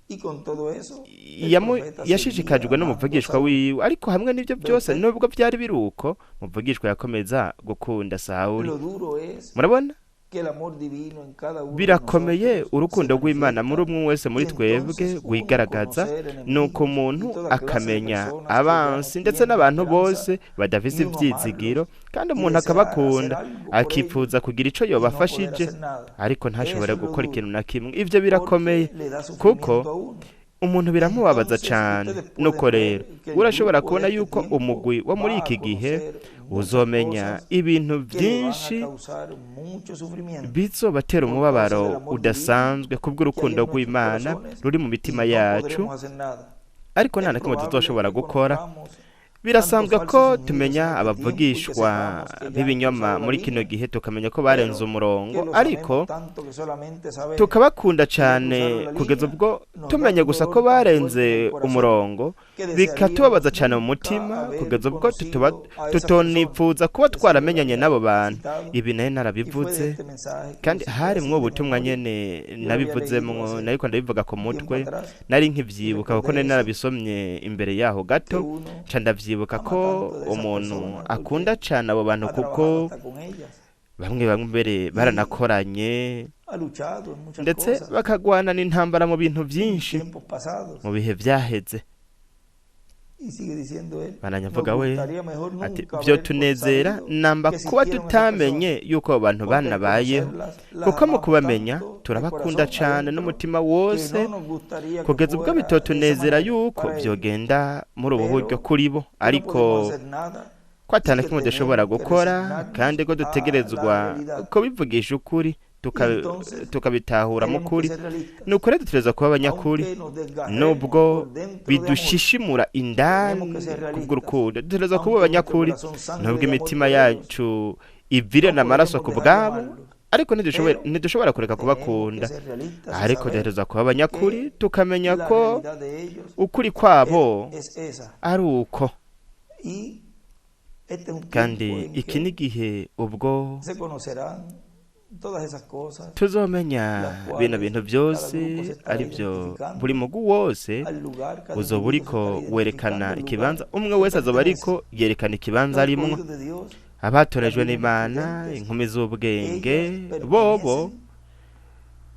Speaker 1: Y con todo eso, el profeta seguía
Speaker 2: yashishikajwe
Speaker 1: amando a
Speaker 2: n'umuvugishwa
Speaker 1: Saúl.
Speaker 2: wiwe, ariko hamwe n'ivyo
Speaker 1: ¿Ve
Speaker 2: byose
Speaker 1: usted?
Speaker 2: nubwo byari biri uko, umuvugishwa yakomeza gukunda Sawuli.
Speaker 1: Lo duro es
Speaker 2: Murabona?
Speaker 1: que el amor divino en cada uno de
Speaker 2: Birakomeye
Speaker 1: nosotros se
Speaker 2: urukundo rw'Imana muri
Speaker 1: manifiesta
Speaker 2: umwe wese
Speaker 1: y
Speaker 2: muri twebwe
Speaker 1: entonces uno
Speaker 2: rwigaragaza,
Speaker 1: conocer
Speaker 2: nuko
Speaker 1: enemigos y
Speaker 2: umuntu
Speaker 1: toda clase de
Speaker 2: akamenya
Speaker 1: personas que ya no
Speaker 2: abansi ndetse
Speaker 1: tienen
Speaker 2: n'abantu
Speaker 1: esperanza
Speaker 2: bose badafise
Speaker 1: y uno amarlos
Speaker 2: ivyizigiro, kandi
Speaker 1: y
Speaker 2: umuntu
Speaker 1: desear hacer
Speaker 2: akabakunda,
Speaker 1: algo por ellos
Speaker 2: akifuza kugira ico
Speaker 1: y no poder
Speaker 2: yobafashije,
Speaker 1: hacer nada.
Speaker 2: ariko ntashobore
Speaker 1: Eso es lo
Speaker 2: gukora
Speaker 1: duro,
Speaker 2: ikintu na kimwe. Ivyo birakomeye
Speaker 1: porque le da
Speaker 2: kuko
Speaker 1: sufrimiento a uno.
Speaker 2: umuntu biramubabaza
Speaker 1: Entonces
Speaker 2: cane.
Speaker 1: ustedes
Speaker 2: Nuko
Speaker 1: pueden
Speaker 2: rero
Speaker 1: ver que el
Speaker 2: urashobora
Speaker 1: grupo de
Speaker 2: kubona
Speaker 1: este
Speaker 2: yuko
Speaker 1: tiempo
Speaker 2: umugwi wo muri
Speaker 1: va a
Speaker 2: iki gihe
Speaker 1: conocer muchas
Speaker 2: uzomenya
Speaker 1: cosas
Speaker 2: ibintu
Speaker 1: que le van a
Speaker 2: vyinshi
Speaker 1: causar mucho sufrimiento
Speaker 2: bizobatera
Speaker 1: por causa del
Speaker 2: umubabaro
Speaker 1: amor divino
Speaker 2: udasanzwe
Speaker 1: que hay
Speaker 2: kubw'urukundo
Speaker 1: en nuestros
Speaker 2: rw'Imana
Speaker 1: corazones
Speaker 2: ruri mu
Speaker 1: y
Speaker 2: mitima
Speaker 1: no
Speaker 2: yacu,
Speaker 1: podremos hacer nada.
Speaker 2: ariko nta
Speaker 1: Es
Speaker 2: na kimwe
Speaker 1: probable
Speaker 2: tuzoshobora
Speaker 1: que
Speaker 2: gukora.
Speaker 1: conozcamos tantos
Speaker 2: Birasanzwe ko
Speaker 1: falsos ungidos en
Speaker 2: tumenya
Speaker 1: este tiempo y que
Speaker 2: abavugishwa
Speaker 1: sepamos que ya han
Speaker 2: b'ibinyoma
Speaker 1: cruzado la
Speaker 2: muri kino
Speaker 1: línea,
Speaker 2: gihe, tukamenya ko barenze
Speaker 1: pero que
Speaker 2: umurongo,
Speaker 1: los
Speaker 2: ariko
Speaker 1: amemos tanto que solamente saber
Speaker 2: tukabakunda
Speaker 1: que ya
Speaker 2: cane
Speaker 1: cruzaron la
Speaker 2: kugeza
Speaker 1: línea
Speaker 2: ubwo
Speaker 1: nos da
Speaker 2: tumenya
Speaker 1: un
Speaker 2: gusa ko
Speaker 1: dolor tan fuerte en
Speaker 2: barenze
Speaker 1: el corazón
Speaker 2: umurongo,
Speaker 1: que
Speaker 2: bikatubabaza
Speaker 1: desearíamos
Speaker 2: cane mu
Speaker 1: nunca
Speaker 2: mutima
Speaker 1: haber
Speaker 2: kugeza ubwo
Speaker 1: conocido a esas personas
Speaker 2: tutonipfuza kuba
Speaker 1: que se yo
Speaker 2: twaramenyanye
Speaker 1: había
Speaker 2: n'abo bantu.
Speaker 1: citado.
Speaker 2: Ibi nayo
Speaker 1: Y fue de
Speaker 2: narabivuze,
Speaker 1: este mensaje que lo
Speaker 2: kandi
Speaker 1: cité así
Speaker 2: harimwo
Speaker 1: de
Speaker 2: ubutumwa
Speaker 1: memoria.
Speaker 2: nyene
Speaker 1: Yo lo había leído
Speaker 2: nabivuzemwo,
Speaker 1: hace
Speaker 2: nariko ndabivuga ku
Speaker 1: un tiempo
Speaker 2: mutwe,
Speaker 1: atrás
Speaker 2: nari
Speaker 1: y
Speaker 2: nkivyibuka kuko
Speaker 1: recordé
Speaker 2: nari
Speaker 1: eso,
Speaker 2: narabisomye imbere yaho
Speaker 1: que
Speaker 2: gato,
Speaker 1: uno
Speaker 2: nca ndavyibuka
Speaker 1: ama
Speaker 2: ko
Speaker 1: tanto de esas
Speaker 2: umuntu
Speaker 1: personas
Speaker 2: akunda
Speaker 1: porque
Speaker 2: cane abo bantu
Speaker 1: ha
Speaker 2: kuko
Speaker 1: trabajado hasta con ellas
Speaker 2: bamwe bamwe mbere
Speaker 1: y
Speaker 2: baranakoranye,
Speaker 1: ha luchado en muchas
Speaker 2: ndetse
Speaker 1: cosas
Speaker 2: bakagwana n'intambara mu bintu
Speaker 1: en
Speaker 2: vyinshi
Speaker 1: tiempos pasados.
Speaker 2: mu bihe vyaheze.
Speaker 1: Y sigue diciendo él,
Speaker 2: Bandanya
Speaker 1: nos
Speaker 2: avuga we
Speaker 1: gustaría mejor
Speaker 2: ati
Speaker 1: nunca
Speaker 2: vyo
Speaker 1: haber
Speaker 2: tunezera
Speaker 1: sabido
Speaker 2: namba
Speaker 1: que
Speaker 2: kuba
Speaker 1: existieron esas
Speaker 2: tutamenye
Speaker 1: personas,
Speaker 2: yuko abo bantu
Speaker 1: porque al
Speaker 2: banabayeho,
Speaker 1: conocerlas las
Speaker 2: kuko mu
Speaker 1: amamos
Speaker 2: kubamenya
Speaker 1: tanto de
Speaker 2: turabakunda
Speaker 1: corazón
Speaker 2: cane
Speaker 1: adentro
Speaker 2: n'umutima
Speaker 1: que
Speaker 2: wose,
Speaker 1: no nos gustaría que
Speaker 2: kugeza ubwo
Speaker 1: fuera de esa
Speaker 2: bitotunezera
Speaker 1: manera
Speaker 2: yuko
Speaker 1: para ellos,
Speaker 2: vyogenda muri ubu buryo
Speaker 1: pero
Speaker 2: kuri bo,
Speaker 1: que no
Speaker 2: ariko
Speaker 1: podemos hacer nada
Speaker 2: ko ata
Speaker 1: y
Speaker 2: na
Speaker 1: que
Speaker 2: kimwe dushobora
Speaker 1: tenemos que
Speaker 2: gukora,
Speaker 1: resignarnos
Speaker 2: kandi ko
Speaker 1: a la
Speaker 2: dutegerezwa
Speaker 1: realidad.
Speaker 2: kubivugisha ukuri,
Speaker 1: Y entonces
Speaker 2: tukabitahura mu
Speaker 1: tenemos que
Speaker 2: kuri.
Speaker 1: ser realistas,
Speaker 2: Ni ukuri dutegerezwa kuba abanyakuri,
Speaker 1: aunque nos desgarremos
Speaker 2: nubwo
Speaker 1: por dentro de amor,
Speaker 2: bidushishimura
Speaker 1: tenemos que
Speaker 2: indani
Speaker 1: ser realistas,
Speaker 2: kubw'urukundo, dutegerezwa kuba
Speaker 1: aunque nuestro
Speaker 2: abanyakuri,
Speaker 1: corazón sangre
Speaker 2: nubwo
Speaker 1: de amor
Speaker 2: imitima
Speaker 1: por ellos,
Speaker 2: yacu ivirana
Speaker 1: no
Speaker 2: amaraso
Speaker 1: podemos
Speaker 2: ku
Speaker 1: dejar de
Speaker 2: bwabo,
Speaker 1: amarlos,
Speaker 2: ariko
Speaker 1: pero
Speaker 2: ntidushobora kureka
Speaker 1: tenemos que
Speaker 2: kubakunda,
Speaker 1: ser realistas y
Speaker 2: ariko
Speaker 1: saber
Speaker 2: dutegerezwa kuba abanyakuri,
Speaker 1: que
Speaker 2: tukamenya
Speaker 1: la
Speaker 2: ko
Speaker 1: realidad de ellos
Speaker 2: ukuri kwabo
Speaker 1: es esa.
Speaker 2: ari uko.
Speaker 1: Y este es un
Speaker 2: Kandi
Speaker 1: tiempo en
Speaker 2: iki
Speaker 1: que
Speaker 2: ni igihe ubwo
Speaker 1: se conocerán todas esas cosas,
Speaker 2: tuzomenya
Speaker 1: las
Speaker 2: bino
Speaker 1: cuales
Speaker 2: bintu
Speaker 1: cada
Speaker 2: byose,
Speaker 1: grupo se estará
Speaker 2: ari byo
Speaker 1: identificando
Speaker 2: buri mugwi wose
Speaker 1: al lugar, cada
Speaker 2: uzoba
Speaker 1: individuo se
Speaker 2: uriko
Speaker 1: estará
Speaker 2: werekana
Speaker 1: identificando al lugar
Speaker 2: ikibanza, umwe
Speaker 1: que
Speaker 2: wese azoba
Speaker 1: pertenece.
Speaker 2: ariko yerekana ikibanza
Speaker 1: Los
Speaker 2: arimwo.
Speaker 1: escogidos de Dios,
Speaker 2: Abatorejwe
Speaker 1: las jóvenes
Speaker 2: n'Imana,
Speaker 1: prudentes,
Speaker 2: inkumi z'ubwenge,
Speaker 1: ellas
Speaker 2: bobo
Speaker 1: pertenecen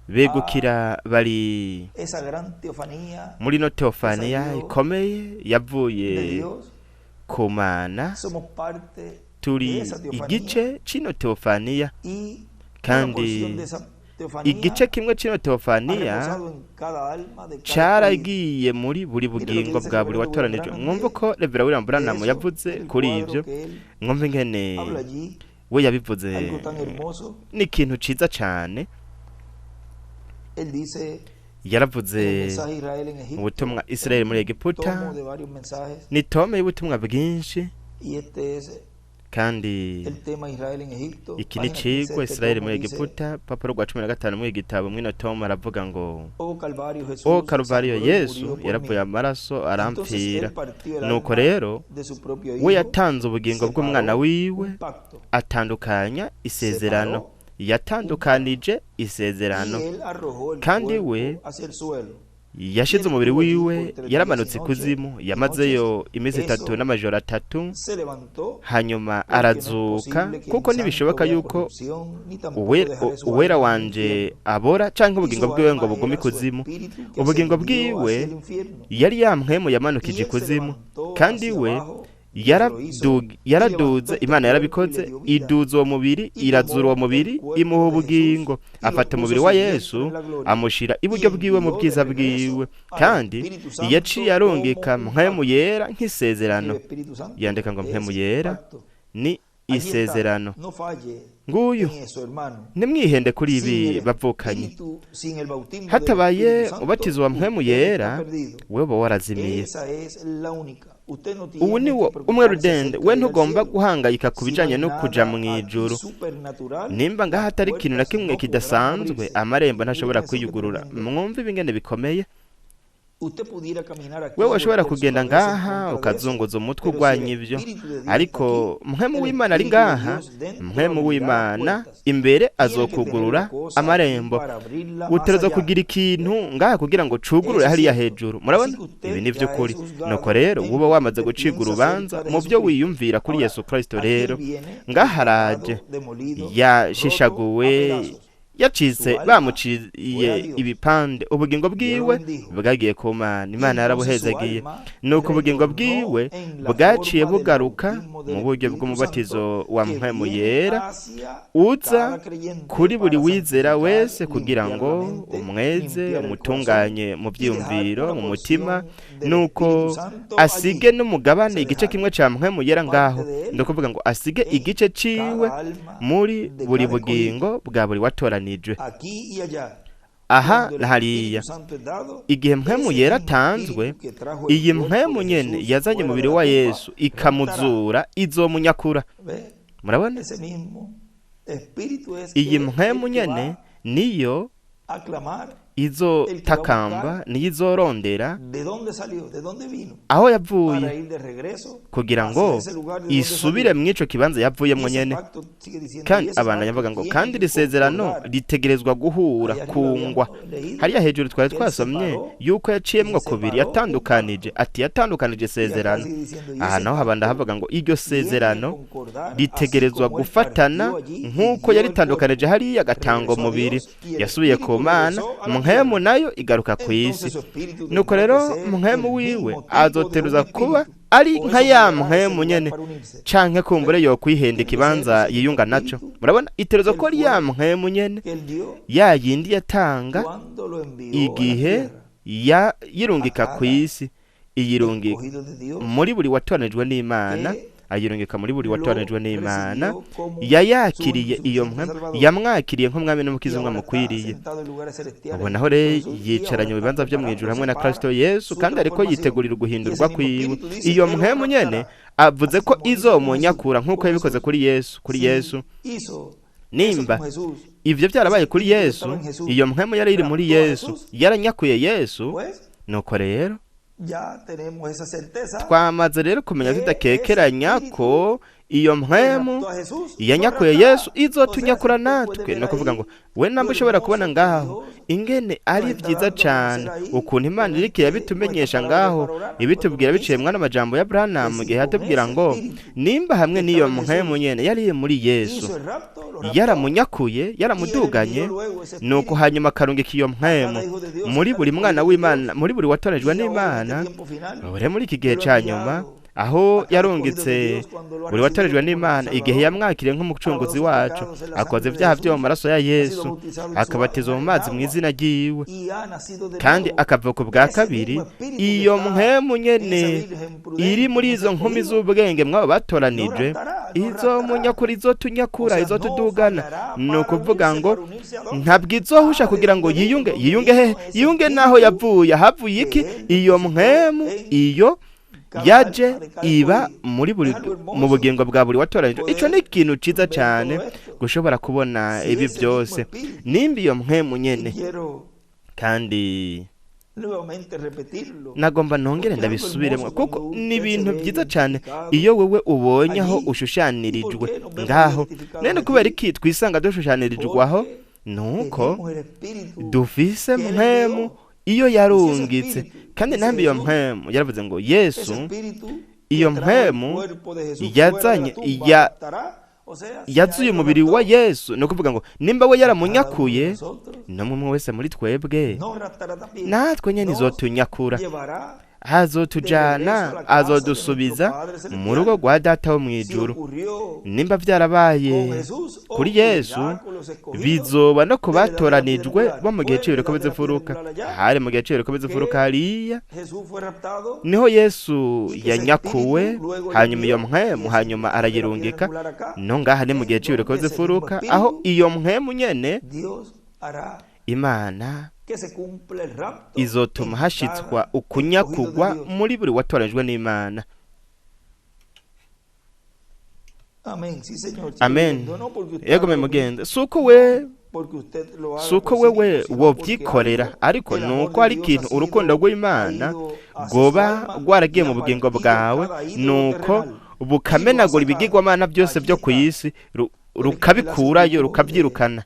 Speaker 2: Begukira bari
Speaker 1: esa gran teofanía
Speaker 2: muri no teofaniya
Speaker 1: salió
Speaker 2: ikomeye
Speaker 1: de
Speaker 2: yavuye
Speaker 1: Dios.
Speaker 2: ku Mana.
Speaker 1: Somos parte de
Speaker 2: Turi
Speaker 1: esa teofanía
Speaker 2: igice c'ino teofaniya,
Speaker 1: y una
Speaker 2: kandi
Speaker 1: porción de esa teofanía
Speaker 2: igice kimwe c'ino
Speaker 1: ha
Speaker 2: teofaniya
Speaker 1: reposado en cada alma de cada escogido.
Speaker 2: caragiye muri buri
Speaker 1: Mire lo que
Speaker 2: bugingo
Speaker 1: dice
Speaker 2: bwa buri
Speaker 1: el reverendo William
Speaker 2: watoranijwe.
Speaker 1: Branham
Speaker 2: Mwumva
Speaker 1: de,
Speaker 2: uko Reverend William
Speaker 1: de
Speaker 2: Branham
Speaker 1: eso,
Speaker 2: yavuze
Speaker 1: el
Speaker 2: kuri
Speaker 1: cuadro
Speaker 2: ivyo.
Speaker 1: que él
Speaker 2: Mwumva ingene
Speaker 1: habla allí,
Speaker 2: we yabivuze,
Speaker 1: algo tan hermoso.
Speaker 2: ni ikintu ciza cane.
Speaker 1: Él dice
Speaker 2: Yaravuze
Speaker 1: en el mensaje a Israel en
Speaker 2: mu
Speaker 1: Egipto,
Speaker 2: butumwa Israel muri
Speaker 1: un
Speaker 2: Egiputa,
Speaker 1: tomo de varios mensajes,
Speaker 2: ni tome y'ubutumwa bwinshi,
Speaker 1: y este es
Speaker 2: kandi
Speaker 1: el tema Israel en Egipto,
Speaker 2: iki ni
Speaker 1: página 15 de
Speaker 2: icigwa
Speaker 1: este
Speaker 2: Israel
Speaker 1: tomo
Speaker 2: muri
Speaker 1: dice:
Speaker 2: Egiputa, papuro rwa 15 muri igitabo. Mwino tome aravuga ngo:
Speaker 1: Oh Calvario,
Speaker 2: O
Speaker 1: Jesús
Speaker 2: Karuvariyo,
Speaker 1: sangró y
Speaker 2: Yesu
Speaker 1: murió por
Speaker 2: yaravuye
Speaker 1: mí.
Speaker 2: amaraso
Speaker 1: Entonces
Speaker 2: arampfira.
Speaker 1: él partió el
Speaker 2: Nuko
Speaker 1: alma
Speaker 2: rero
Speaker 1: de su propio
Speaker 2: we
Speaker 1: hijo,
Speaker 2: yatanze ubugingo bw'umwana
Speaker 1: separó
Speaker 2: wiwe,
Speaker 1: un pacto,
Speaker 2: atandukanya isezerano,
Speaker 1: separó un pacto,
Speaker 2: yatandukanije
Speaker 1: y
Speaker 2: isezerano,
Speaker 1: él arrojó el
Speaker 2: kandi we
Speaker 1: cuerpo hacia el suelo. Y
Speaker 2: yashize
Speaker 1: él
Speaker 2: umubiri
Speaker 1: estuvo allí
Speaker 2: wiwe,
Speaker 1: por 3 días y
Speaker 2: yaramanutse
Speaker 1: noches
Speaker 2: ikuzimu,
Speaker 1: y noches.
Speaker 2: yamazeyo iminsi itatu
Speaker 1: Eso
Speaker 2: n'amajoro atatu,
Speaker 1: se levantó
Speaker 2: hanyuma
Speaker 1: porque no es
Speaker 2: arazuka,
Speaker 1: posible que
Speaker 2: kuko
Speaker 1: mi santo
Speaker 2: ntibishoboka
Speaker 1: vea
Speaker 2: yuko
Speaker 1: corrupción, ni tampoco dejaré su
Speaker 2: uwera
Speaker 1: alma en el
Speaker 2: wanje
Speaker 1: infierno.
Speaker 2: abora canke
Speaker 1: Y
Speaker 2: ubugingo
Speaker 1: su
Speaker 2: bwiwe ngo
Speaker 1: alma
Speaker 2: bugume
Speaker 1: era su
Speaker 2: ikuzimu.
Speaker 1: espíritu que
Speaker 2: Ubugingo
Speaker 1: ascendió hacia
Speaker 2: bwiwe
Speaker 1: el infierno.
Speaker 2: yari yamwemu
Speaker 1: Y
Speaker 2: yamanukije
Speaker 1: él se
Speaker 2: ikuzimu,
Speaker 1: levantó
Speaker 2: kandi
Speaker 1: hacia
Speaker 2: we
Speaker 1: abajo, Dios lo hizo, y levantó
Speaker 2: yaraduze.
Speaker 1: este
Speaker 2: Imana
Speaker 1: cuerpo y le
Speaker 2: yarabikoze,
Speaker 1: dio vida,
Speaker 2: iduza uwo mubiri,
Speaker 1: y
Speaker 2: irazura uwo
Speaker 1: tomó el
Speaker 2: mubiri,
Speaker 1: cuerpo
Speaker 2: imuha
Speaker 1: de Jesús
Speaker 2: ubugingo,
Speaker 1: y lo
Speaker 2: afata
Speaker 1: puso a
Speaker 2: umubiri
Speaker 1: su
Speaker 2: wa
Speaker 1: diestra
Speaker 2: Yesu
Speaker 1: en la gloria,
Speaker 2: amushira
Speaker 1: y
Speaker 2: iburyo bwiwe mu
Speaker 1: envió de
Speaker 2: bwiza
Speaker 1: regreso
Speaker 2: bwiwe,
Speaker 1: al
Speaker 2: kandi
Speaker 1: Espíritu
Speaker 2: yaciye
Speaker 1: Santo
Speaker 2: arungika
Speaker 1: como un
Speaker 2: mpwemu
Speaker 1: pacto.
Speaker 2: yera
Speaker 1: El
Speaker 2: nk'isezerano.
Speaker 1: Espíritu Santo
Speaker 2: Yandika ngo mpwemu
Speaker 1: es
Speaker 2: yera
Speaker 1: pacto.
Speaker 2: ni
Speaker 1: Allí está.
Speaker 2: isezerano.
Speaker 1: No falle
Speaker 2: Nguyu,
Speaker 1: en eso, hermano.
Speaker 2: ntimwihende kuri
Speaker 1: Sin
Speaker 2: ibi
Speaker 1: el
Speaker 2: bavukanye.
Speaker 1: Espíritu, sin el bautismo del
Speaker 2: Hatabaye
Speaker 1: Espíritu Santo,
Speaker 2: ubatizo wa mpwemu
Speaker 1: usted está
Speaker 2: yera,
Speaker 1: perdido.
Speaker 2: wewe uba warazimiye.
Speaker 1: Esa es la única. Usted no
Speaker 2: Ubu
Speaker 1: tiene
Speaker 2: ni
Speaker 1: que
Speaker 2: wo umwe
Speaker 1: preocuparse
Speaker 2: rudende,
Speaker 1: acerca
Speaker 2: we
Speaker 1: de ir al
Speaker 2: ntugomba
Speaker 1: cielo.
Speaker 2: guhangayika ku
Speaker 1: Si no
Speaker 2: bijanye
Speaker 1: hay
Speaker 2: no kuja
Speaker 1: nada
Speaker 2: mu
Speaker 1: aquí
Speaker 2: ijuru.
Speaker 1: supernatural,
Speaker 2: Nimba ngaha
Speaker 1: las
Speaker 2: atari ikintu na
Speaker 1: puertas
Speaker 2: kimwe
Speaker 1: no podrán
Speaker 2: kidasanzwe,
Speaker 1: abrirse.
Speaker 2: amarembo ntashobora
Speaker 1: Miren eso, qué
Speaker 2: kwiyugurura.
Speaker 1: tremendo.
Speaker 2: Mwumve ibingene bikomeye.
Speaker 1: Usted pudiera caminar aquí
Speaker 2: Wewe
Speaker 1: y
Speaker 2: washobora
Speaker 1: voltear su
Speaker 2: kugenda
Speaker 1: cabeza en
Speaker 2: ngaha
Speaker 1: contra de eso,
Speaker 2: ukazunguza umutwe
Speaker 1: pero si el
Speaker 2: urwanya ivyo,
Speaker 1: Espíritu de Dios está
Speaker 2: ariko
Speaker 1: aquí,
Speaker 2: mpwemu
Speaker 1: el
Speaker 2: w'Imana ari
Speaker 1: Espíritu de
Speaker 2: ngaha,
Speaker 1: Dios dentro
Speaker 2: mpwemu
Speaker 1: abrirá las
Speaker 2: w'Imana
Speaker 1: puertas.
Speaker 2: imbere
Speaker 1: Tiene que tener una
Speaker 2: azokugurura
Speaker 1: cosa aquí
Speaker 2: amarembo.
Speaker 1: para abrirla más
Speaker 2: Utegerezwa
Speaker 1: allá.
Speaker 2: kugira ikintu ngaha kugira ngo cugurure
Speaker 1: Eso es
Speaker 2: hariya
Speaker 1: cierto.
Speaker 2: hejuru.
Speaker 1: Así
Speaker 2: Murabona,
Speaker 1: que
Speaker 2: ibi
Speaker 1: usted
Speaker 2: ni
Speaker 1: ya es
Speaker 2: vy'ukuri. Nuko
Speaker 1: juzgado
Speaker 2: rero
Speaker 1: en
Speaker 2: uba
Speaker 1: lo
Speaker 2: wamaze
Speaker 1: que
Speaker 2: gucibwa
Speaker 1: piensa
Speaker 2: urubanza
Speaker 1: acerca de
Speaker 2: mu vyo
Speaker 1: Jesucristo.
Speaker 2: wiyumvira kuri
Speaker 1: Ahora,
Speaker 2: Yesu Kristo.
Speaker 1: aquí él
Speaker 2: Rero
Speaker 1: viene
Speaker 2: ngaha araje
Speaker 1: desgarrado, demolido, roto a
Speaker 2: yashishaguwe,
Speaker 1: pedazos.
Speaker 2: yacitse,
Speaker 1: Su alma fue a
Speaker 2: bamuciye
Speaker 1: Dios.
Speaker 2: ibipande, ubugingo
Speaker 1: Dios lo
Speaker 2: bwiwe
Speaker 1: bendijo.
Speaker 2: bwagiye ku Mana,
Speaker 1: Y
Speaker 2: Imana
Speaker 1: entonces su
Speaker 2: yarabuhezagiye.
Speaker 1: alma
Speaker 2: Nuko ubugingo
Speaker 1: retornó
Speaker 2: bwiwe
Speaker 1: en la
Speaker 2: bwaciye
Speaker 1: forma del
Speaker 2: bugaruka
Speaker 1: bautismo
Speaker 2: mu
Speaker 1: del
Speaker 2: buryo
Speaker 1: Espíritu
Speaker 2: bw'umubatizo
Speaker 1: Santo
Speaker 2: wa
Speaker 1: que
Speaker 2: mpwemu
Speaker 1: viene
Speaker 2: yera,
Speaker 1: hacia
Speaker 2: uza
Speaker 1: cada creyente
Speaker 2: kuri buri
Speaker 1: para
Speaker 2: wizera
Speaker 1: santificar,
Speaker 2: wese kugira
Speaker 1: limpiar la
Speaker 2: ngo
Speaker 1: mente,
Speaker 2: umweze,
Speaker 1: limpiar el corazón
Speaker 2: umutunganye mu
Speaker 1: y dejar
Speaker 2: vyiyumviro,
Speaker 1: una
Speaker 2: mu mutima,
Speaker 1: porción del
Speaker 2: nuko
Speaker 1: Espíritu Santo
Speaker 2: asige
Speaker 1: allí.
Speaker 2: n'umugabane
Speaker 1: Se
Speaker 2: igice
Speaker 1: dejar
Speaker 2: kimwe ca mpwemu yera ngaho.
Speaker 1: parte de él
Speaker 2: Ndakuvuga ngo asige
Speaker 1: en
Speaker 2: igice ciwe
Speaker 1: cada alma
Speaker 2: muri
Speaker 1: de
Speaker 2: buri
Speaker 1: cada escogido,
Speaker 2: bugingo bwa buri watoranijwe,
Speaker 1: aquí y allá.
Speaker 2: aha
Speaker 1: Cuando el
Speaker 2: na hariya.
Speaker 1: Espíritu Santo es dado,
Speaker 2: Igihe mpwemu
Speaker 1: ese
Speaker 2: yera
Speaker 1: mismo
Speaker 2: atanzwe,
Speaker 1: espíritu que trajo el
Speaker 2: iyi
Speaker 1: cuerpo
Speaker 2: mpwemu
Speaker 1: de
Speaker 2: nyene
Speaker 1: Jesús
Speaker 2: yazanye
Speaker 1: fuera de
Speaker 2: umubiri
Speaker 1: la
Speaker 2: wa
Speaker 1: tumba
Speaker 2: Yesu
Speaker 1: raptará.
Speaker 2: ikamuzura, izomunyakura.
Speaker 1: ¿Ve?
Speaker 2: Murabona,
Speaker 1: Ese mismo espíritu es
Speaker 2: iyi
Speaker 1: que el
Speaker 2: mpwemu
Speaker 1: que
Speaker 2: nyene
Speaker 1: va
Speaker 2: niyo
Speaker 1: a clamar, el que va a
Speaker 2: izotakamba,
Speaker 1: buscar
Speaker 2: niyo izorondera
Speaker 1: de dónde salió, de dónde vino,
Speaker 2: aho yavuye,
Speaker 1: para ir de regreso
Speaker 2: kugira
Speaker 1: hacia
Speaker 2: ngo
Speaker 1: ese lugar de donde
Speaker 2: isubire
Speaker 1: salió.
Speaker 2: mw'ico kibanza
Speaker 1: Y
Speaker 2: yavuyemwo
Speaker 1: ese
Speaker 2: nyene.
Speaker 1: pacto sigue diciendo, y
Speaker 2: Kandi
Speaker 1: ese
Speaker 2: abandanya
Speaker 1: pacto
Speaker 2: avuga ngo
Speaker 1: tiene
Speaker 2: kandi
Speaker 1: que
Speaker 2: iri sezerano
Speaker 1: concordar.
Speaker 2: ritegerezwa guhura,
Speaker 1: Allá arriba
Speaker 2: kungwa.
Speaker 1: habíamos leído
Speaker 2: Hariya hejuru twari
Speaker 1: que él
Speaker 2: twasomye
Speaker 1: separó,
Speaker 2: yuko yaciyemwo
Speaker 1: y
Speaker 2: kubiri,
Speaker 1: separó un
Speaker 2: yatandukanije,
Speaker 1: pacto.
Speaker 2: ati yatandukanije
Speaker 1: Y acá
Speaker 2: isezerano.
Speaker 1: sigue diciendo, y
Speaker 2: Aha
Speaker 1: ese
Speaker 2: naho habanda
Speaker 1: pacto
Speaker 2: havuga ngo iryo
Speaker 1: tiene que
Speaker 2: sezerano
Speaker 1: concordar, así
Speaker 2: ritegerezwa
Speaker 1: como él
Speaker 2: gufatana
Speaker 1: partió allí y
Speaker 2: nk'uko
Speaker 1: dio el cuerpo,
Speaker 2: yaritandukanije hariya agatanga
Speaker 1: regresó a
Speaker 2: umubiri,
Speaker 1: Dios y el
Speaker 2: yasubiye ku
Speaker 1: espíritu
Speaker 2: Mana,
Speaker 1: regresó a la
Speaker 2: mpwemu
Speaker 1: tierra.
Speaker 2: nayo igaruka ku isi.
Speaker 1: Entonces su espíritu
Speaker 2: Nuko
Speaker 1: tendrá que
Speaker 2: rero
Speaker 1: ser
Speaker 2: mpwemu
Speaker 1: el
Speaker 2: wiwe
Speaker 1: mismo tipo de un
Speaker 2: azoteruza kuba
Speaker 1: espíritu,
Speaker 2: ari
Speaker 1: o
Speaker 2: nka
Speaker 1: eso
Speaker 2: ya
Speaker 1: fallará ese
Speaker 2: mpwemu
Speaker 1: lugar
Speaker 2: nyene,
Speaker 1: para unirse.
Speaker 2: canke kumbure
Speaker 1: ¿Ve?
Speaker 2: yokwihenda
Speaker 1: Tiene que ser
Speaker 2: ikibanza
Speaker 1: ese mismo
Speaker 2: yiyunga naco.
Speaker 1: espíritu
Speaker 2: Murabona, iteruza
Speaker 1: que
Speaker 2: ko
Speaker 1: él
Speaker 2: ari ya
Speaker 1: fue,
Speaker 2: mpwemu nyene,
Speaker 1: que él dio
Speaker 2: ya yindi yatanga
Speaker 1: cuando lo envió a la
Speaker 2: igihe
Speaker 1: tierra,
Speaker 2: ya
Speaker 1: a
Speaker 2: yirungika ku
Speaker 1: cada
Speaker 2: isi, iyirungika
Speaker 1: escogido de Dios
Speaker 2: muri buri watoranijwe n'Imana,
Speaker 1: que
Speaker 2: ayirungika muri buri
Speaker 1: lo
Speaker 2: watoranijwe n'Imana,
Speaker 1: recibió como su único y
Speaker 2: yayakiriye iyo
Speaker 1: suficiente
Speaker 2: mpwemu,
Speaker 1: Salvador.
Speaker 2: yamwakiriye nk'umwami
Speaker 1: Y
Speaker 2: n'umukiza
Speaker 1: ahora está
Speaker 2: umwamukwiriye.
Speaker 1: sentado en lugares celestiales
Speaker 2: Ubu
Speaker 1: en
Speaker 2: naho
Speaker 1: Cristo
Speaker 2: rero
Speaker 1: Jesús y
Speaker 2: yicaranye
Speaker 1: ahora
Speaker 2: mu
Speaker 1: está
Speaker 2: bibanza vyo mw'ijuru hamwe
Speaker 1: preparándose
Speaker 2: na
Speaker 1: para
Speaker 2: Kristo Yesu,
Speaker 1: su
Speaker 2: kandi ariko
Speaker 1: transformación.
Speaker 2: yitegurira
Speaker 1: Y ese
Speaker 2: uguhindurwa
Speaker 1: mismo
Speaker 2: kwiwe.
Speaker 1: espíritu dice,
Speaker 2: Iyo
Speaker 1: él lo
Speaker 2: mpwemu nyene
Speaker 1: raptará,
Speaker 2: avuze
Speaker 1: así
Speaker 2: ko
Speaker 1: como hizo con Jesús,
Speaker 2: izomunyakura nk'uko
Speaker 1: con
Speaker 2: yabikoze
Speaker 1: Jesús.
Speaker 2: kuri Yesu, kuri Yesu.
Speaker 1: Si hizo eso
Speaker 2: Nimba
Speaker 1: con Jesús,
Speaker 2: ivyo
Speaker 1: ese
Speaker 2: vyarabaye kuri
Speaker 1: espíritu que
Speaker 2: Yesu,
Speaker 1: estaba en Jesús
Speaker 2: iyo mpwemu yari iri muri
Speaker 1: raptó a
Speaker 2: Yesu,
Speaker 1: Jesús,
Speaker 2: yaranyakuye Yesu.
Speaker 1: pues
Speaker 2: Nuko rero
Speaker 1: ya tenemos esa certeza
Speaker 2: twamaze rero kumenya
Speaker 1: que ese
Speaker 2: tudakekeranya
Speaker 1: espíritu
Speaker 2: ko iyo
Speaker 1: que
Speaker 2: mpwemu
Speaker 1: raptó a Jesús lo
Speaker 2: yanyakuye
Speaker 1: raptará.
Speaker 2: Yesu
Speaker 1: O sea, si
Speaker 2: izotunyakura
Speaker 1: usted puede
Speaker 2: natwe.
Speaker 1: ver
Speaker 2: Ni ukuvuga ngo
Speaker 1: ahí
Speaker 2: we
Speaker 1: lo
Speaker 2: namba ushobora kubona
Speaker 1: hermoso que
Speaker 2: ngaho
Speaker 1: Dios
Speaker 2: Ingene ari byiza cyane ukuntu Imana iriko irabitumenyesha ngaho, ibitubwira biciye mwana amajambo ya Branham, igihe yatubwira ngo nimba hamwe n'iyo mpwemu nyene yari muri Yesu, yaramunyakuye, yaramuduganye, nuko hanyuma akarungika iyo mpwemu muri buri mwana w'Imana, muri buri watorejwe n'Imana. Ure muri iki gihe ca nyuma aho yarungitse buri watorejwe n'Imana, igihe yamwakiriye nk'umucunguzi wacu, akoze ibyaha byo mu maraso ya Yesu, akabatizwa mu mazi mu izina ryiwe, kandi akavuka ubwa kabiri, iyo mpwemu nyene iri muri izo nkumi z'ubwenge mwabo batoranije, izomunyakura, izotunyakura, izotudugana. Ni ukuvuga ngo ntabwo izohusha kugira ngo yiyunge. Yiyunge hehe? Yiyunge naho yavuye. Havuye iki? Iyo mpwemu iyo yaje iba muri buri mu bugingo bwa buri watoranijwe. Ico ni ikintu ciza cyane gushobora kubona ibi byose, nimba iyo mpwemu nyene. Kandi nagomba nongere ndabisubiremo, kuko ni ibintu byiza cyane iyo wewe ubonye aho ushushanirijwe ngaho. None kubera iki twisanga dushushanirijwe aho? Nuko dufise mpwemu iyo yarungitse. Kandi nambi iyo mpwemu yaravuze ngo Yesu, iyo mpwemu yazanye yazuye umubiri wa Yesu. Ni ukuvuga ngo nimba we yaramunyakuye, n'umwe wese muri twebwe natwe nyene izotunyakura, azotujana, azodusubiza mu rugo rwa Data wo mw'ijuru. Nimba vyarabaye kuri Yesu, bizoba no ku batoranijwe bo mu gihe c'ibiriko bizifuruka. Hari mu gihe c'ibiriko bizifuruka hariya niho Yesu yanyakuwe, hanyuma iyo mpwemu hanyuma arayirungika. No ngaha ni mu gihe c'ibiriko bizifuruka, aho iyo mpwemu nyene Imana izotuma hashitswa ukunyakugwa muri buri watoranijwe n'Imana. Amen. Yego me mugenzi, suko wewe wovyikorera, ariko nuko ari ikintu urukundo rw'Imana rwoba rwaragiye mu bugingo bwawe, nuko bukamenagura ibigirwamana byose byo ku isi, rukabikurayo, rukabyirukana.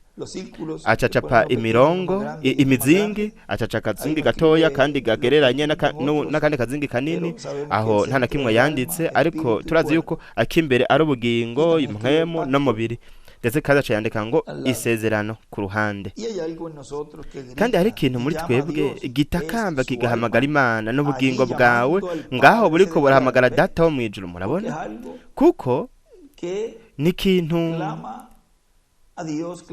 Speaker 2: Acacapa imirongo, imizingi, acaca akazingi gatoya kandi gagereranye n'akandi kazingi kanini. Aho nta na kimwe yanditse, ariko turazi yuko akimbere ari ubugingo, impwemu n'umubiri. Ndetse kandi aca yandika ngo isezerano ku ruhande. Kandi hari ikintu muri twebwe gitakamba kigahamagara Imana n'ubugingo bwawe ngaho buriko burahamagara Data wo mw'ijuru. Murabona, kuko ni ikintu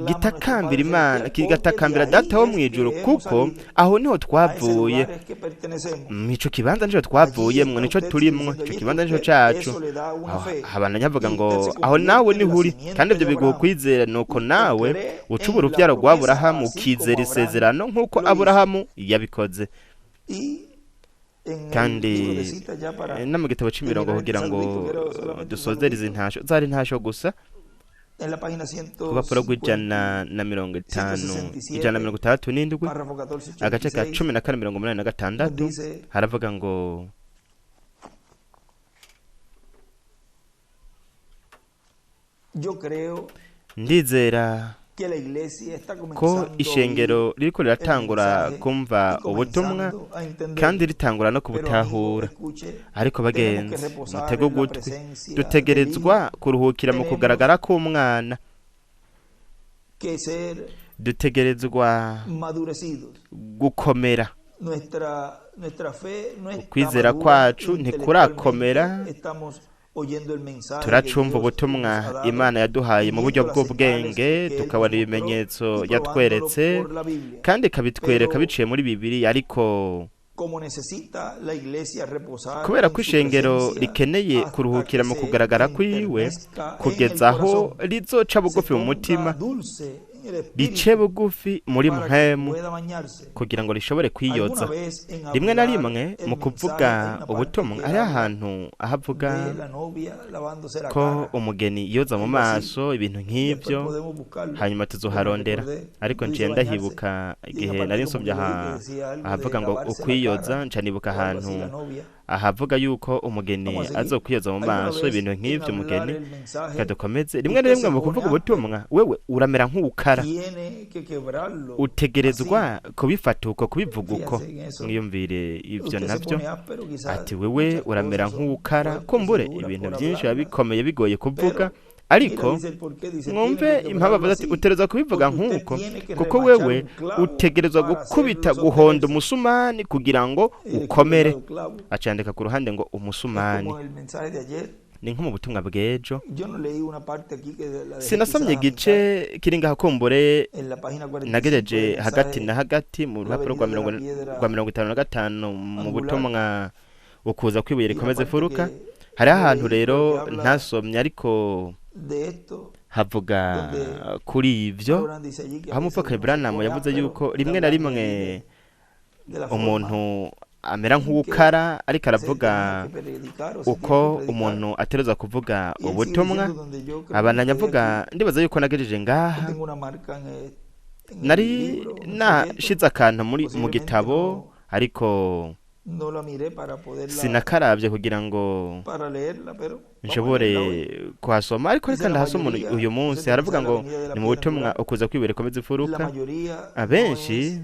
Speaker 2: gitakambira Imana, kigatakambira Data wo mw'ijuru, kuko aho niho twavuye. Mico kibanza nico twavuyemwo, nico turimwo, ico kibanza nico cacu. Habandanya avuga ngo aho nawe niho uri, kandi ibyo biguha kwizera. Nuko nawe uca urubyaro rwa Aburahamu, ukizera isezerano nk'uko Aburahamu yabikoze. Kandi no mu gitabo c'imirongo, kugira ngo dusozere izi ntasho, zari ntasho gusa, ku rupapuro rw'150, 167, agace ka 14 86, haravuga ngo ndizera ko ishengero ririko riratangura kumva ubutumwa kandi ritangura no kubutahura. Ariko bagenzi, mutege ugutwi, dutegerezwa kuruhukira mu kugaragara k'umwana, dutegerezwa gukomera. Ukwizera kwacu ntikurakomera. Turacumva ubutumwa Imana yaduhaye mu buryo bw'ubwenge, tukabona ibimenyetso yatweretse kandi ikabitwereka biciye muri Bibiliya. Ariko kubera ko ishengero rikeneye kuruhukira mu kugaragara kwiwe, kugeza aho rizoca bugufi mu mutima, rice bugufi muri mpwemu, kugira ngo rishobore kwiyoza. Rimwe na rimwe mu kuvuga ubutumwa ari ahantu ahavuga ko umugeni yoza mu maso, ibintu nk'ibyo, hanyuma tuzoharondera. Ariko nciye ndahibuka igihe nari nsomye ahavuga ngo ukwiyoza, nca nibuka ahantu Ahavuga yuko umugeni
Speaker 1: Vamos a seguir.
Speaker 2: azokwiyoza mu
Speaker 1: Alguna
Speaker 2: maso,
Speaker 1: vez
Speaker 2: ibintu
Speaker 1: en
Speaker 2: nk'ivyo
Speaker 1: hablar
Speaker 2: umugeni.
Speaker 1: el mensaje,
Speaker 2: Reka dukomeze. Rimwe na
Speaker 1: usted
Speaker 2: rimwe
Speaker 1: se
Speaker 2: mu
Speaker 1: pone
Speaker 2: kuvuga
Speaker 1: áspero.
Speaker 2: ubutumwa wewe uramera nk'ukara,
Speaker 1: Tiene que quebrarlo así.
Speaker 2: utegerezwa kubifata uko, kubivuga uko.
Speaker 1: Fíjense en eso.
Speaker 2: Mwiyumvire ivyo
Speaker 1: Usted se
Speaker 2: navyo.
Speaker 1: pone áspero, quizás
Speaker 2: Ati wewe
Speaker 1: muchas
Speaker 2: uramera
Speaker 1: cosas son
Speaker 2: nk'ukara,
Speaker 1: fuertes y
Speaker 2: kumbure
Speaker 1: duras
Speaker 2: ibintu
Speaker 1: por
Speaker 2: byinshi biba
Speaker 1: hablarlas.
Speaker 2: bikomeye bigoye kuvuga,
Speaker 1: Pero mira,
Speaker 2: ariko
Speaker 1: dice el porqué, dice, tiene
Speaker 2: mwumve
Speaker 1: que
Speaker 2: impamvu
Speaker 1: quebrarlo
Speaker 2: avuze ati
Speaker 1: así,
Speaker 2: utegerezwa kubivuga
Speaker 1: porque usted
Speaker 2: nk'uko,
Speaker 1: tiene que
Speaker 2: kuko
Speaker 1: remachar
Speaker 2: wewe
Speaker 1: un clavo
Speaker 2: utegerezwa
Speaker 1: para
Speaker 2: gukubita
Speaker 1: hacerlo
Speaker 2: guhonda
Speaker 1: sostenerse.
Speaker 2: umusumani kugira ngo
Speaker 1: Y le escribe al
Speaker 2: ukomere.
Speaker 1: lado clavo.
Speaker 2: Acandika ku ruhande ngo
Speaker 1: Es
Speaker 2: umusumani.
Speaker 1: como el mensaje de ayer.
Speaker 2: Ni nko mu butumwa bw'ejo.
Speaker 1: Yo no leí una parte aquí que la dejé
Speaker 2: Sinasomye
Speaker 1: quizás a mitad.
Speaker 2: igice kiri ngaho kumbure
Speaker 1: En la página 45 del
Speaker 2: nagejeje hagati
Speaker 1: mensaje,
Speaker 2: na hagati mu
Speaker 1: la
Speaker 2: rupapuro rwa
Speaker 1: venida de la
Speaker 2: mirongo
Speaker 1: piedra
Speaker 2: rwa 55 mu
Speaker 1: angular
Speaker 2: butumwa ukuza kw'ibuye
Speaker 1: y una
Speaker 2: rikomeza
Speaker 1: parte
Speaker 2: imfuruka.
Speaker 1: que
Speaker 2: Hariho
Speaker 1: no
Speaker 2: ahantu
Speaker 1: leí
Speaker 2: rero
Speaker 1: pero que habla
Speaker 2: ntasomye, ariko
Speaker 1: de esto,
Speaker 2: havuga
Speaker 1: donde
Speaker 2: kuri ivyo,
Speaker 1: Abraham dice allí que a
Speaker 2: aho
Speaker 1: veces
Speaker 2: umupfakazi
Speaker 1: uno se
Speaker 2: Branham
Speaker 1: pone
Speaker 2: yavuze
Speaker 1: áspero,
Speaker 2: yuko
Speaker 1: está
Speaker 2: rimwe na
Speaker 1: hablando
Speaker 2: rimwe
Speaker 1: allí de la forma
Speaker 2: umuntu amera
Speaker 1: en que
Speaker 2: nk'uwukara, ariko
Speaker 1: se
Speaker 2: aravuga
Speaker 1: tenía que predicar o se tiene que
Speaker 2: uko
Speaker 1: predicar.
Speaker 2: umuntu ategerezwa kuvuga
Speaker 1: Y él sigue
Speaker 2: ubutumwa.
Speaker 1: diciendo donde yo creo que me
Speaker 2: Abandanya
Speaker 1: quedé
Speaker 2: avuga,
Speaker 1: aquí,
Speaker 2: ndibaza yuko nagejeje
Speaker 1: yo
Speaker 2: ngaha,
Speaker 1: tengo una marca en el
Speaker 2: nari
Speaker 1: libro, en el folleto,
Speaker 2: nashize akantu muri mu
Speaker 1: posiblemente
Speaker 2: gitabo,
Speaker 1: no,
Speaker 2: ariko
Speaker 1: no la miré para poderla,
Speaker 2: sinakaravye kugira ngo
Speaker 1: para leerla, pero vamos a
Speaker 2: nshobore
Speaker 1: leerla hoy.
Speaker 2: kuhasoma, ariko
Speaker 1: Dice
Speaker 2: reka
Speaker 1: la
Speaker 2: ndahasoma
Speaker 1: mayoría,
Speaker 2: uyu
Speaker 1: ese
Speaker 2: munsi.
Speaker 1: es el
Speaker 2: Haravuga
Speaker 1: mensaje de la
Speaker 2: ngo
Speaker 1: venida de la
Speaker 2: ni mu
Speaker 1: piedra
Speaker 2: butumwa
Speaker 1: angular.
Speaker 2: ukuza kw'ibuye rikomeza
Speaker 1: La
Speaker 2: imfuruka.
Speaker 1: mayoría no
Speaker 2: Abenshi,
Speaker 1: es,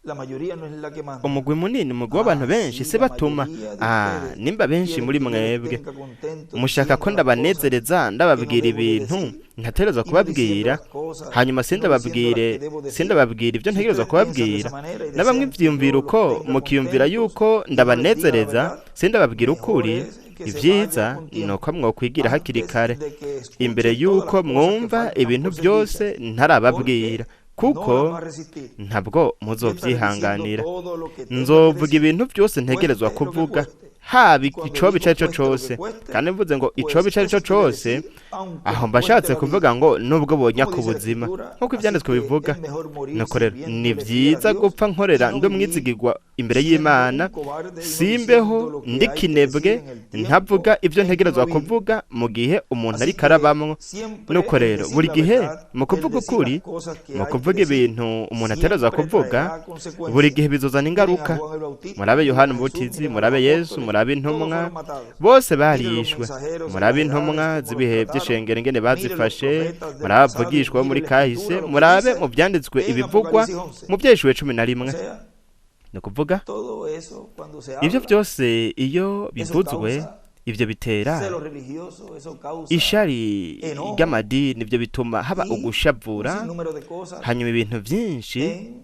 Speaker 1: la mayoría no es la que manda.
Speaker 2: umugwi munini, umugwi w'abantu
Speaker 1: Ah,
Speaker 2: benshi
Speaker 1: sí,
Speaker 2: se
Speaker 1: la
Speaker 2: batuma.
Speaker 1: mayoría de
Speaker 2: Ah,
Speaker 1: ustedes
Speaker 2: nimba benshi
Speaker 1: quieren
Speaker 2: muri
Speaker 1: que yo les
Speaker 2: mwebwe
Speaker 1: tenga contento
Speaker 2: mushaka ko
Speaker 1: diciendo las cosas
Speaker 2: ndabanezereza
Speaker 1: que no
Speaker 2: ndababwira
Speaker 1: debo de
Speaker 2: ibintu
Speaker 1: decir
Speaker 2: ntategerezwa
Speaker 1: y no diciendo
Speaker 2: kubabwira,
Speaker 1: las cosas,
Speaker 2: hanyuma
Speaker 1: no diciendo las que
Speaker 2: sindababwire
Speaker 1: debo decir.
Speaker 2: sindababwira ibyo
Speaker 1: Si
Speaker 2: ntegerezwa
Speaker 1: ustedes piensan de
Speaker 2: kubabwira,
Speaker 1: esa manera y
Speaker 2: na bamwe
Speaker 1: desean que
Speaker 2: ivyiyumvira
Speaker 1: yo los
Speaker 2: uko
Speaker 1: tenga
Speaker 2: mukiyumvira
Speaker 1: contentos
Speaker 2: yuko
Speaker 1: y no les diga la
Speaker 2: ndabanezereza
Speaker 1: verdad,
Speaker 2: sindababwira
Speaker 1: mejor
Speaker 2: ukuri,
Speaker 1: es que se vayan
Speaker 2: ivyiza
Speaker 1: con
Speaker 2: ni
Speaker 1: tiempo
Speaker 2: uko mwokwigira hakiri
Speaker 1: antes
Speaker 2: kare
Speaker 1: de que
Speaker 2: imbere
Speaker 1: escuchen todas
Speaker 2: yuko
Speaker 1: las cosas que
Speaker 2: mwumva
Speaker 1: faltan
Speaker 2: ibintu
Speaker 1: por ser
Speaker 2: byose
Speaker 1: dichas, porque
Speaker 2: ntarababwira,
Speaker 1: no las
Speaker 2: kuko
Speaker 1: va a resistir.
Speaker 2: ntabwo
Speaker 1: Yo estaré diciendo
Speaker 2: muzovyihanganira.
Speaker 1: todo lo que tenga que
Speaker 2: Nzovuga
Speaker 1: decir,
Speaker 2: ibintu byose ntegerezwa
Speaker 1: cueste lo que
Speaker 2: kuvuga,
Speaker 1: cueste.
Speaker 2: haba
Speaker 1: Y cuando
Speaker 2: icoba
Speaker 1: digo
Speaker 2: ico arico
Speaker 1: cueste lo que
Speaker 2: cose.
Speaker 1: cueste,
Speaker 2: Kandi mvuze ngo
Speaker 1: pues
Speaker 2: icoba ico arico
Speaker 1: eso quiere
Speaker 2: cose,
Speaker 1: decir aunque
Speaker 2: aho
Speaker 1: me
Speaker 2: mba
Speaker 1: cueste
Speaker 2: nshatse
Speaker 1: la
Speaker 2: kuvuga
Speaker 1: vida.
Speaker 2: ngo nubwo bonya
Speaker 1: Como
Speaker 2: ku
Speaker 1: dice la
Speaker 2: buzima,
Speaker 1: escritura,
Speaker 2: nk'uko
Speaker 1: así
Speaker 2: ivyanditswe
Speaker 1: que
Speaker 2: bivuga.
Speaker 1: es mejor morir
Speaker 2: Nuko rero ni
Speaker 1: sirviéndole fiel a
Speaker 2: vyiza
Speaker 1: Dios
Speaker 2: gupfa nkorera
Speaker 1: y no
Speaker 2: ndi
Speaker 1: vivir
Speaker 2: umwizigirwa imbere
Speaker 1: siendo un
Speaker 2: y'Imana,
Speaker 1: cobarde y no
Speaker 2: simbeho
Speaker 1: diciendo lo que
Speaker 2: ndi
Speaker 1: hay que decir
Speaker 2: kinebwe
Speaker 1: en el tiempo
Speaker 2: ntavuga ivyo
Speaker 1: en que
Speaker 2: ntegerezwa
Speaker 1: uno vive.
Speaker 2: kuvuga mu gihe umuntu
Speaker 1: Así
Speaker 2: ariko
Speaker 1: que
Speaker 2: arabamwo.
Speaker 1: siempre
Speaker 2: Nuko
Speaker 1: el
Speaker 2: rero
Speaker 1: decir
Speaker 2: buri
Speaker 1: la
Speaker 2: gihe
Speaker 1: verdad,
Speaker 2: mu
Speaker 1: el
Speaker 2: kuvuga
Speaker 1: decir
Speaker 2: ukuri,
Speaker 1: las cosas que
Speaker 2: mu
Speaker 1: hay que
Speaker 2: kuvuga
Speaker 1: decir,
Speaker 2: ibintu umuntu ategerezwa
Speaker 1: siempre
Speaker 2: kuvuga,
Speaker 1: traerá
Speaker 2: buri
Speaker 1: consecuencias.
Speaker 2: gihe bizozana
Speaker 1: Miren a
Speaker 2: ingaruka.
Speaker 1: Juan el Bautista,
Speaker 2: Murabe
Speaker 1: miren
Speaker 2: Yohana
Speaker 1: a Jesús,
Speaker 2: Umubatizi,
Speaker 1: miren a los
Speaker 2: murabe Yesu,
Speaker 1: apóstoles,
Speaker 2: murabe
Speaker 1: todos
Speaker 2: intumwa,
Speaker 1: fueron matados.
Speaker 2: bose
Speaker 1: Miren los
Speaker 2: barishwe.
Speaker 1: mensajeros en
Speaker 2: Murabe
Speaker 1: las edades,
Speaker 2: intumwa
Speaker 1: cómo los
Speaker 2: z'ibihe
Speaker 1: trataron.
Speaker 2: vy'ishengero ingene
Speaker 1: Miren los
Speaker 2: bazifashe,
Speaker 1: profetas del
Speaker 2: murabe
Speaker 1: pasado y
Speaker 2: abavugishwa bo muri
Speaker 1: miren la
Speaker 2: kahise,
Speaker 1: escritura, lo que
Speaker 2: murabe
Speaker 1: dice
Speaker 2: mu vyanditswe
Speaker 1: en
Speaker 2: ibivugwa
Speaker 1: Apocalipsis 11.
Speaker 2: mu vyeshuwe cumi na
Speaker 1: O
Speaker 2: rimwe.
Speaker 1: sea,
Speaker 2: Ni ukuvuga
Speaker 1: todo eso cuando se
Speaker 2: ivyo
Speaker 1: habla,
Speaker 2: vyose iyo
Speaker 1: eso
Speaker 2: bivuzwe,
Speaker 1: causa
Speaker 2: ivyo bitera
Speaker 1: celo religioso, eso causa
Speaker 2: ishari
Speaker 1: enojo
Speaker 2: ry'amadini, ivyo bituma haba
Speaker 1: y un
Speaker 2: ugushavura,
Speaker 1: sinnúmero de cosas
Speaker 2: hanyuma ibintu vyinshi
Speaker 1: en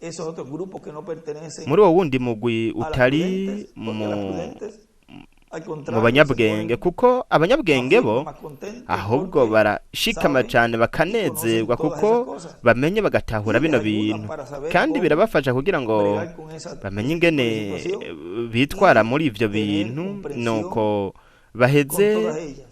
Speaker 1: esos otros grupos que no pertenecen
Speaker 2: muri uwo wundi mugwi
Speaker 1: a las
Speaker 2: utari
Speaker 1: prudentes, porque las
Speaker 2: mu
Speaker 1: prudentes, al
Speaker 2: mu
Speaker 1: contrario, se
Speaker 2: banyabwenge,
Speaker 1: ponen
Speaker 2: kuko
Speaker 1: más
Speaker 2: abanyabwenge
Speaker 1: firmes,
Speaker 2: bo
Speaker 1: más contentos,
Speaker 2: ahubwo
Speaker 1: porque
Speaker 2: barashikama
Speaker 1: saben
Speaker 2: cane
Speaker 1: y conocen
Speaker 2: bakanezerwa,
Speaker 1: todas esas
Speaker 2: kuko
Speaker 1: cosas
Speaker 2: bamenye bagatahura
Speaker 1: y les
Speaker 2: bino
Speaker 1: ayudan
Speaker 2: bintu,
Speaker 1: para saber
Speaker 2: kandi
Speaker 1: cómo
Speaker 2: birabafasha kugira ngo
Speaker 1: bregar con esa
Speaker 2: bamenye
Speaker 1: tipo de
Speaker 2: ingene
Speaker 1: situación
Speaker 2: bitwara
Speaker 1: y
Speaker 2: muri ivyo
Speaker 1: tener
Speaker 2: bintu,
Speaker 1: comprensión
Speaker 2: nuko
Speaker 1: con
Speaker 2: baheze
Speaker 1: todas ellas,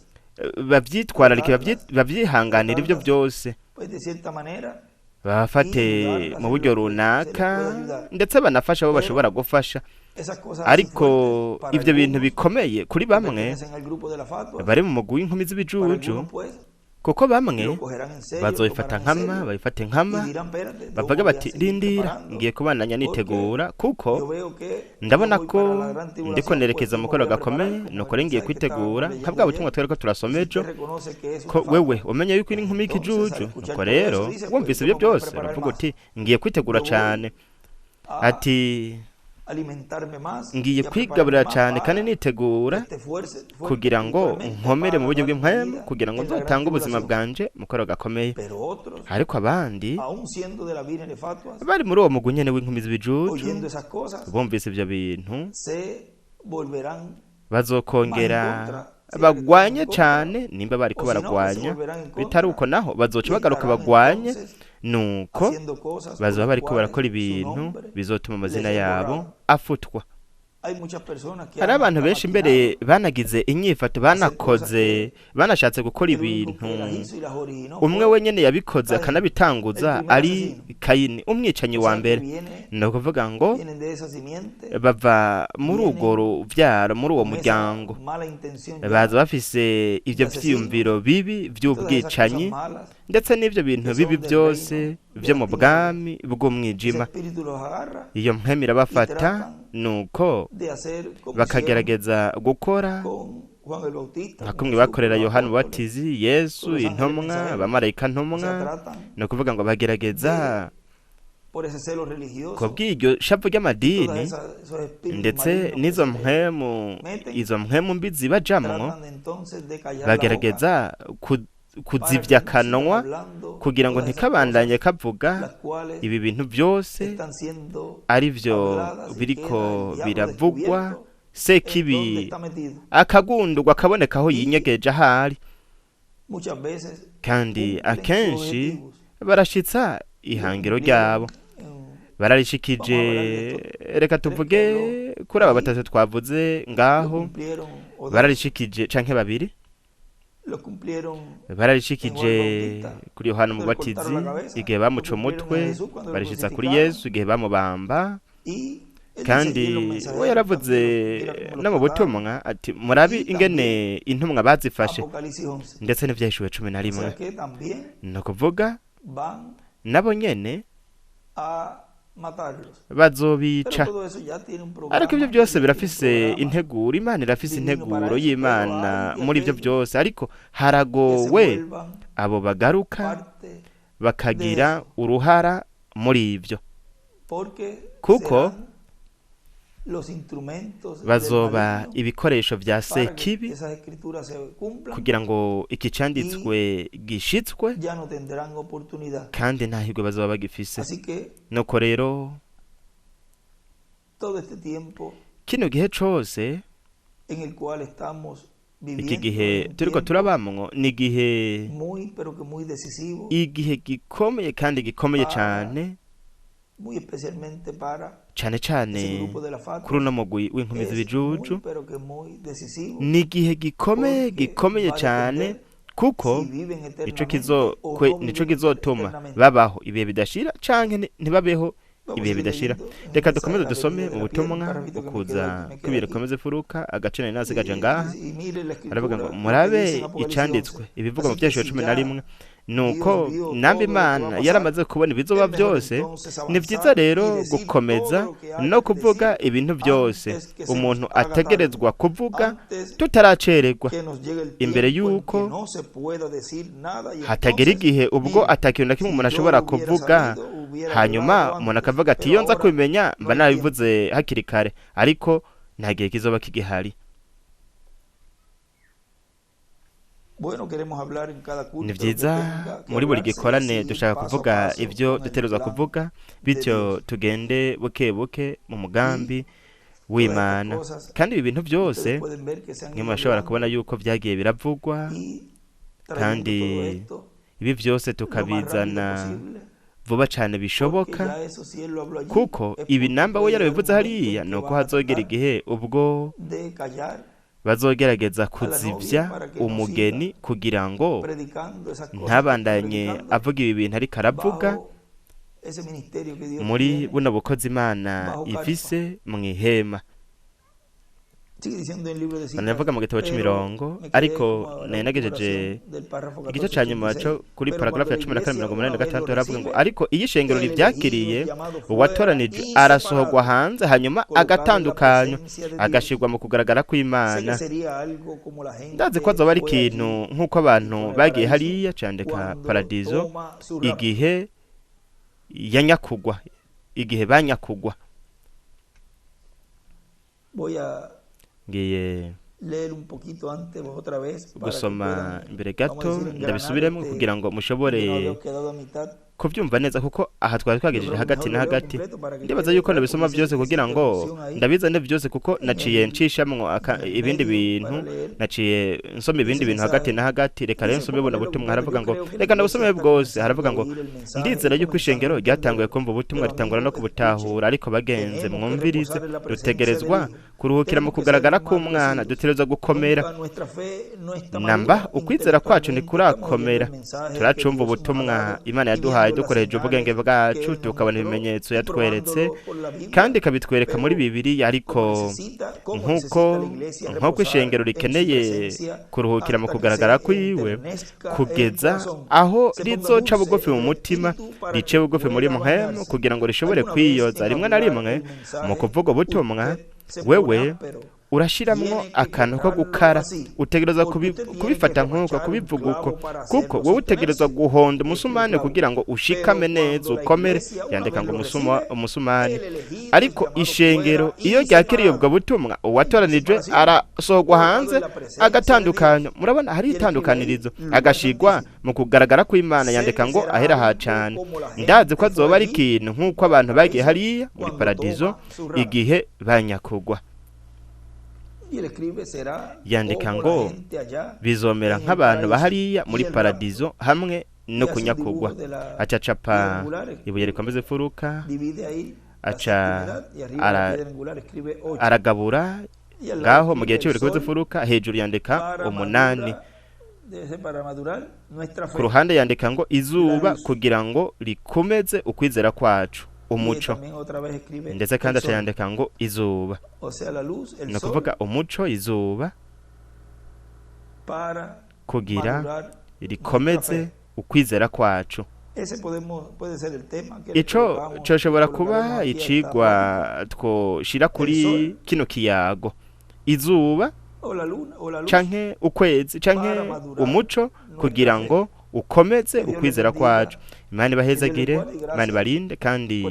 Speaker 2: bavyitwararike,
Speaker 1: tratarlas,
Speaker 2: bavyihanganire ivyo
Speaker 1: tratarlas
Speaker 2: vyose,
Speaker 1: pues de cierta manera y
Speaker 2: babafate
Speaker 1: ayudarlas
Speaker 2: mu
Speaker 1: en
Speaker 2: buryo
Speaker 1: lo que se les pueda
Speaker 2: runaka,
Speaker 1: ayudar.
Speaker 2: ndetse banafashe abo
Speaker 1: Pero
Speaker 2: bashobora gufasha.
Speaker 1: esas cosas así
Speaker 2: Ariko
Speaker 1: fuertes para
Speaker 2: ivyo bintu
Speaker 1: algunos
Speaker 2: bikomeye kuri
Speaker 1: que
Speaker 2: bamwe
Speaker 1: pertenecen al grupo de la fatua,
Speaker 2: bari mu mugwi w'inkumi
Speaker 1: para
Speaker 2: z'ibijuju,
Speaker 1: algunos pues
Speaker 2: kuko bamwe
Speaker 1: lo cogerán en serio,
Speaker 2: bazobifata
Speaker 1: tomarán en
Speaker 2: nkama,
Speaker 1: serio
Speaker 2: babifate
Speaker 1: y
Speaker 2: nkama,
Speaker 1: dirán, espérate, yo
Speaker 2: bavuge
Speaker 1: voy a
Speaker 2: bati
Speaker 1: seguir
Speaker 2: rindira,
Speaker 1: preparando
Speaker 2: ngiye kubandanya
Speaker 1: porque
Speaker 2: nitegura, kuko
Speaker 1: yo veo que yo
Speaker 2: ndabona
Speaker 1: voy
Speaker 2: ko
Speaker 1: para la gran
Speaker 2: ndiko
Speaker 1: tribulación, pues
Speaker 2: nerekeza
Speaker 1: yo
Speaker 2: mu
Speaker 1: me voy
Speaker 2: koro
Speaker 1: a preparar
Speaker 2: gakomeye,
Speaker 1: como el
Speaker 2: nuko rero ngiye
Speaker 1: mensaje que estábamos
Speaker 2: kwitegura nka
Speaker 1: leyendo
Speaker 2: bwa butumwa
Speaker 1: ayer.
Speaker 2: twariko turasoma
Speaker 1: Si
Speaker 2: ejo,
Speaker 1: usted reconoce que es
Speaker 2: ko
Speaker 1: una
Speaker 2: wewe
Speaker 1: fatua,
Speaker 2: umenye yuko uri inkumi
Speaker 1: entonces al
Speaker 2: y'ikijuju,
Speaker 1: escuchar
Speaker 2: nuko
Speaker 1: todo
Speaker 2: rero
Speaker 1: eso dice, pues
Speaker 2: wumvise
Speaker 1: yo
Speaker 2: ivyo
Speaker 1: me voy a
Speaker 2: byose
Speaker 1: preparar
Speaker 2: uravuga
Speaker 1: más.
Speaker 2: uti ngiye kwitegura
Speaker 1: Yo voy
Speaker 2: cane,
Speaker 1: a
Speaker 2: ati
Speaker 1: alimentarme más
Speaker 2: ngiye
Speaker 1: y a prepararme
Speaker 2: kwigaburira
Speaker 1: más
Speaker 2: cane kandi
Speaker 1: para
Speaker 2: nitegura
Speaker 1: que esté fuerte, fuerte
Speaker 2: kugira ngo
Speaker 1: espiritualmente
Speaker 2: nkomere mu
Speaker 1: para
Speaker 2: buryo
Speaker 1: dar mi
Speaker 2: bw'impwemu,
Speaker 1: vida
Speaker 2: kugira ngo
Speaker 1: en la gran
Speaker 2: nzotange ubuzima
Speaker 1: tribulación.
Speaker 2: bwanje mu koro gakomeye.
Speaker 1: Pero otros,
Speaker 2: Ariko abandi
Speaker 1: aún siendo de la Virgen de Fatuas,
Speaker 2: bari muri uwo mugwi nyene w'inkumi z'ibijuju,
Speaker 1: oyendo esas cosas,
Speaker 2: bumvise ivyo bintu,
Speaker 1: se volverán más en
Speaker 2: bazokongera
Speaker 1: contra, si era que estaban
Speaker 2: bagwanye
Speaker 1: en contra,
Speaker 2: cane nimba bariko
Speaker 1: o si no, que se
Speaker 2: baragwanya,
Speaker 1: volverán en
Speaker 2: bitari
Speaker 1: contra
Speaker 2: uko naho bazoca
Speaker 1: y
Speaker 2: bagaruka
Speaker 1: estarán
Speaker 2: bagwanye,
Speaker 1: entonces
Speaker 2: nuko
Speaker 1: haciendo cosas por
Speaker 2: bazoba
Speaker 1: las
Speaker 2: bariko
Speaker 1: cuales
Speaker 2: barakora
Speaker 1: su
Speaker 2: ibintu
Speaker 1: nombre
Speaker 2: bizotuma
Speaker 1: les
Speaker 2: amazina
Speaker 1: es
Speaker 2: yabo
Speaker 1: borrado.
Speaker 2: afutwa.
Speaker 1: Hay muchas personas que
Speaker 2: Hari
Speaker 1: han
Speaker 2: abantu
Speaker 1: hasta
Speaker 2: benshi mbere
Speaker 1: maquinado
Speaker 2: banagize inyifato,
Speaker 1: hacer cosas
Speaker 2: banakoze,
Speaker 1: que
Speaker 2: banashatse gukora
Speaker 1: el único
Speaker 2: ibintu
Speaker 1: que las hizo y las originó
Speaker 2: umwe
Speaker 1: fue
Speaker 2: wenyene yabikoze
Speaker 1: Caín, el
Speaker 2: akanabitanguza
Speaker 1: primer
Speaker 2: ari
Speaker 1: asesino.
Speaker 2: Kayini, umwicanyi
Speaker 1: O
Speaker 2: wa
Speaker 1: sea que
Speaker 2: mbere.
Speaker 1: viene,
Speaker 2: Ni ukuvuga ngo
Speaker 1: vienen de esa simiente,
Speaker 2: bava muri urwo
Speaker 1: vienen
Speaker 2: ruvyaro, muri uwo
Speaker 1: con esa
Speaker 2: muryango,
Speaker 1: mala intención ya
Speaker 2: baza bafise
Speaker 1: de
Speaker 2: ivyo
Speaker 1: asesinos
Speaker 2: vyiyumviro bibi
Speaker 1: y todas esas cosas
Speaker 2: vy'ubwicanyi,
Speaker 1: malas
Speaker 2: ndetse n'ivyo bintu
Speaker 1: que
Speaker 2: bibi
Speaker 1: son del
Speaker 2: byose
Speaker 1: reino
Speaker 2: byo mu bwami bw'umwijima. Iyo mpwemu irabafata, nuko bakagerageza gukora nka kumwe bakorera Yohana Umubatizi, Yesu, intumwa, abamarayika ntumwa. Ni ukuvuga ngo bagerageza ku bw'iryo shavu ry'amadini, ndetse n'izo mpwemu, izo mpwemu mbi zibajamwo, bagerageza kuzivya akanwa kugira ngo ntikabandanye kavuga ibi bintu byose ari byo biriko biravugwa. Sekibi akagundurwa akaboneka aho yinyegeje ahari, kandi akenshi barashitsa ihangiro ryabo, bararishikije. Reka tuvuge kuri aba batatu twavuze ngaho, bararishikije, canke babiri bararishikije kuri Yohana Umubatizi igihe bamuca umutwe, barishitsa kuri Yesu igihe bamubamba. Kandi we yaravuze no mu butumwa ati: "Murabi ingene intumwa bazifashe", ndetse n'Ivyahishuwe 11. Ni ukuvuga nabo nyene bazobica. Ariko ibyo byose birafise integuro, Imana irafise integuro y'Imana muri ibyo byose. Ariko haragowe abo bagaruka bakagira uruhara muri ibyo, kuko bazoba ibikoresho bya Sekibi kugira ngo iki canditswe gishitswe, kandi nta hirwe bazoba bagifise. Nuko rero kino gihe cose, iki gihe turiko turabamwo, ni igihe gikomeye kandi gikomeye cane, cane cane kuri uno mugwi w'inkumi z'ibijuju. Ni igihe gikomeye, gikomeye cane, kuko nico kizotuma babaho ibihe bidashira canke ntibabeho ibihe bidashira. Reka dukomeze dusome mu butumwa ukuza kw'ibiro bikomeza imfuruka, agace nari nasigaje ngaha. Aravuga ngo: "Murabe icanditswe, ibivuga mu Vyahishuwe 11." Nuko namba Imana yaramaze kubona ibizoba byose, ni byiza rero gukomeza no kuvuga ibintu byose umuntu ategerezwa kuvuga tutaracererwa, imbere y'uko hatagera igihe ubwo atakintu na kimwe umuntu ashobora kuvuga, hanyuma umuntu akavuga ati: "Iyo nza kubimenya mba nabivuze hakiri kare." Ariko nta gihe kizoba kigihari. Ni byiza, muri buri gikorane dushaka kuvuga ibyo dutegerezwa kuvuga, bityo tugende buke buke mu mugambi w'Imana. Kandi ibi bintu byose mwe murashobora kubona yuko byagiye biravugwa, kandi ibi byose tukabizana vuba cyane bishoboka, kuko ibi namba we yarabivuze hariya, ni uko hazogera igihe ubwo bazogerageza kuzivya umugeni kugira ngo ntabandanye avuga ibi bintu ariko aravuga muri buno bukozi Imana ifise mu ihema. Banavuga mu gitabo c'imirongo, ariko nari nagejeje igice ca nyuma co kuri paragrafu ya 14 86. Haravuga ngo: "Ariko iyo ishengero rivyakiriye, uwatoranijwe arasohorwa hanze, hanyuma agatandukanywa, agashirwa mu kugaragara kw'Imana." Ndazi ko azoba ari ikintu nk'uko abantu bagiye hariya candika paradizo igihe yanyakugwa, igihe banyakugwa. Ngiye gusoma imbere gato, ndabisubiremo kugira ngo mushobore kubyumva neza, kuko aha twari twagejeje hagati na hagati. Ndibaza yuko ndabisoma byose kugira ngo ndabizane byose, kuko naciye ncishamwo ibindi bintu, naciye nsoma ibindi bintu hagati na hagati. Reka rero nsome buno butumwa. Haravuga ngo, reka ndabusome bwose, haravuga ngo: "Ndizera yuko ishengero ryatanguye kumva ubutumwa, ritangura no kubutahura. Ariko bagenze mwumvirize, dutegerezwa Kuruhukira mu kugaragara k'umwana, dutegerezwa gukomera. Namba ukwizera kwacu ntikurakomera, turacumva ubutumwa Imana yaduhaye dukoresheje ubwenge bwacu, tukabona ibimenyetso yatweretse kandi ikabitwereka muri Bibiliya, ariko nk'uko ishengero rikeneye kuruhukira mu kugaragara kwiwe kugeza aho rizoca bugufi mu mutima, rice bugufi muri mpwemu kugira ngo rishobore kwiyoza. Rimwe na rimwe mu kuvuga ubutumwa wewe urashiramwo akantu ko gukara, utegerezwa kubifata nk'uko, kubivuga uko, kuko wowe utegerezwa guhonda umusumani kugira ngo ushikame neza ukomere. Yandika ngo umusumani. Ariko ishengero iyo ryakiriye ubwo butumwa, uwatoranijwe arasohogwa hanze agatandukanywa. Murabona hari itandukanirizo, agashigwa mu kugaragara kw'Imana. Yandika ngo ahera ha cane. Ndazi ko azoba ari ikintu nk'uko abantu bagiye hariya muri paradizo igihe banyakugwa. Yandika ngo bizomera nk'abantu bahariya muri paradizo hamwe no kunyakugwa. Acacapa ibuye rikomeza imfuruka, aca aragabura ngaho mu gihe cy'ibuye rikomeza imfuruka. Hejuru yandika 8, ku ruhande yandika ngo izuba kugira ngo rikomeze ukwizera kwacu, umuco. Ndetse kandi aca yandika ngo izuba, ni ukuvuga umuco, izuba kugira rikomeze ukwizera kwacu. Ico coshobora kuba icigwa twoshira kuri kino kiyago: izuba canke ukwezi canke umuco kugira ngo ukomeze ukwizera kwacu. Imana ibahezagire, Imana ibarinde, kandi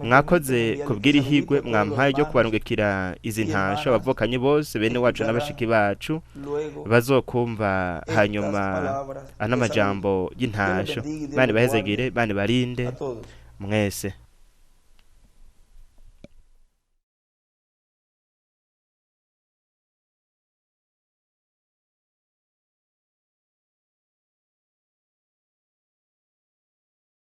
Speaker 2: mwakoze kubwira ihigwe mwampaye ryo kubarungikira izi ntasho abavukanye bose, bene wacu n'abashiki bacu bazokumva hanyuma ano majambo y'intasho. Imana ibahezagire, Imana ibarinde mwese.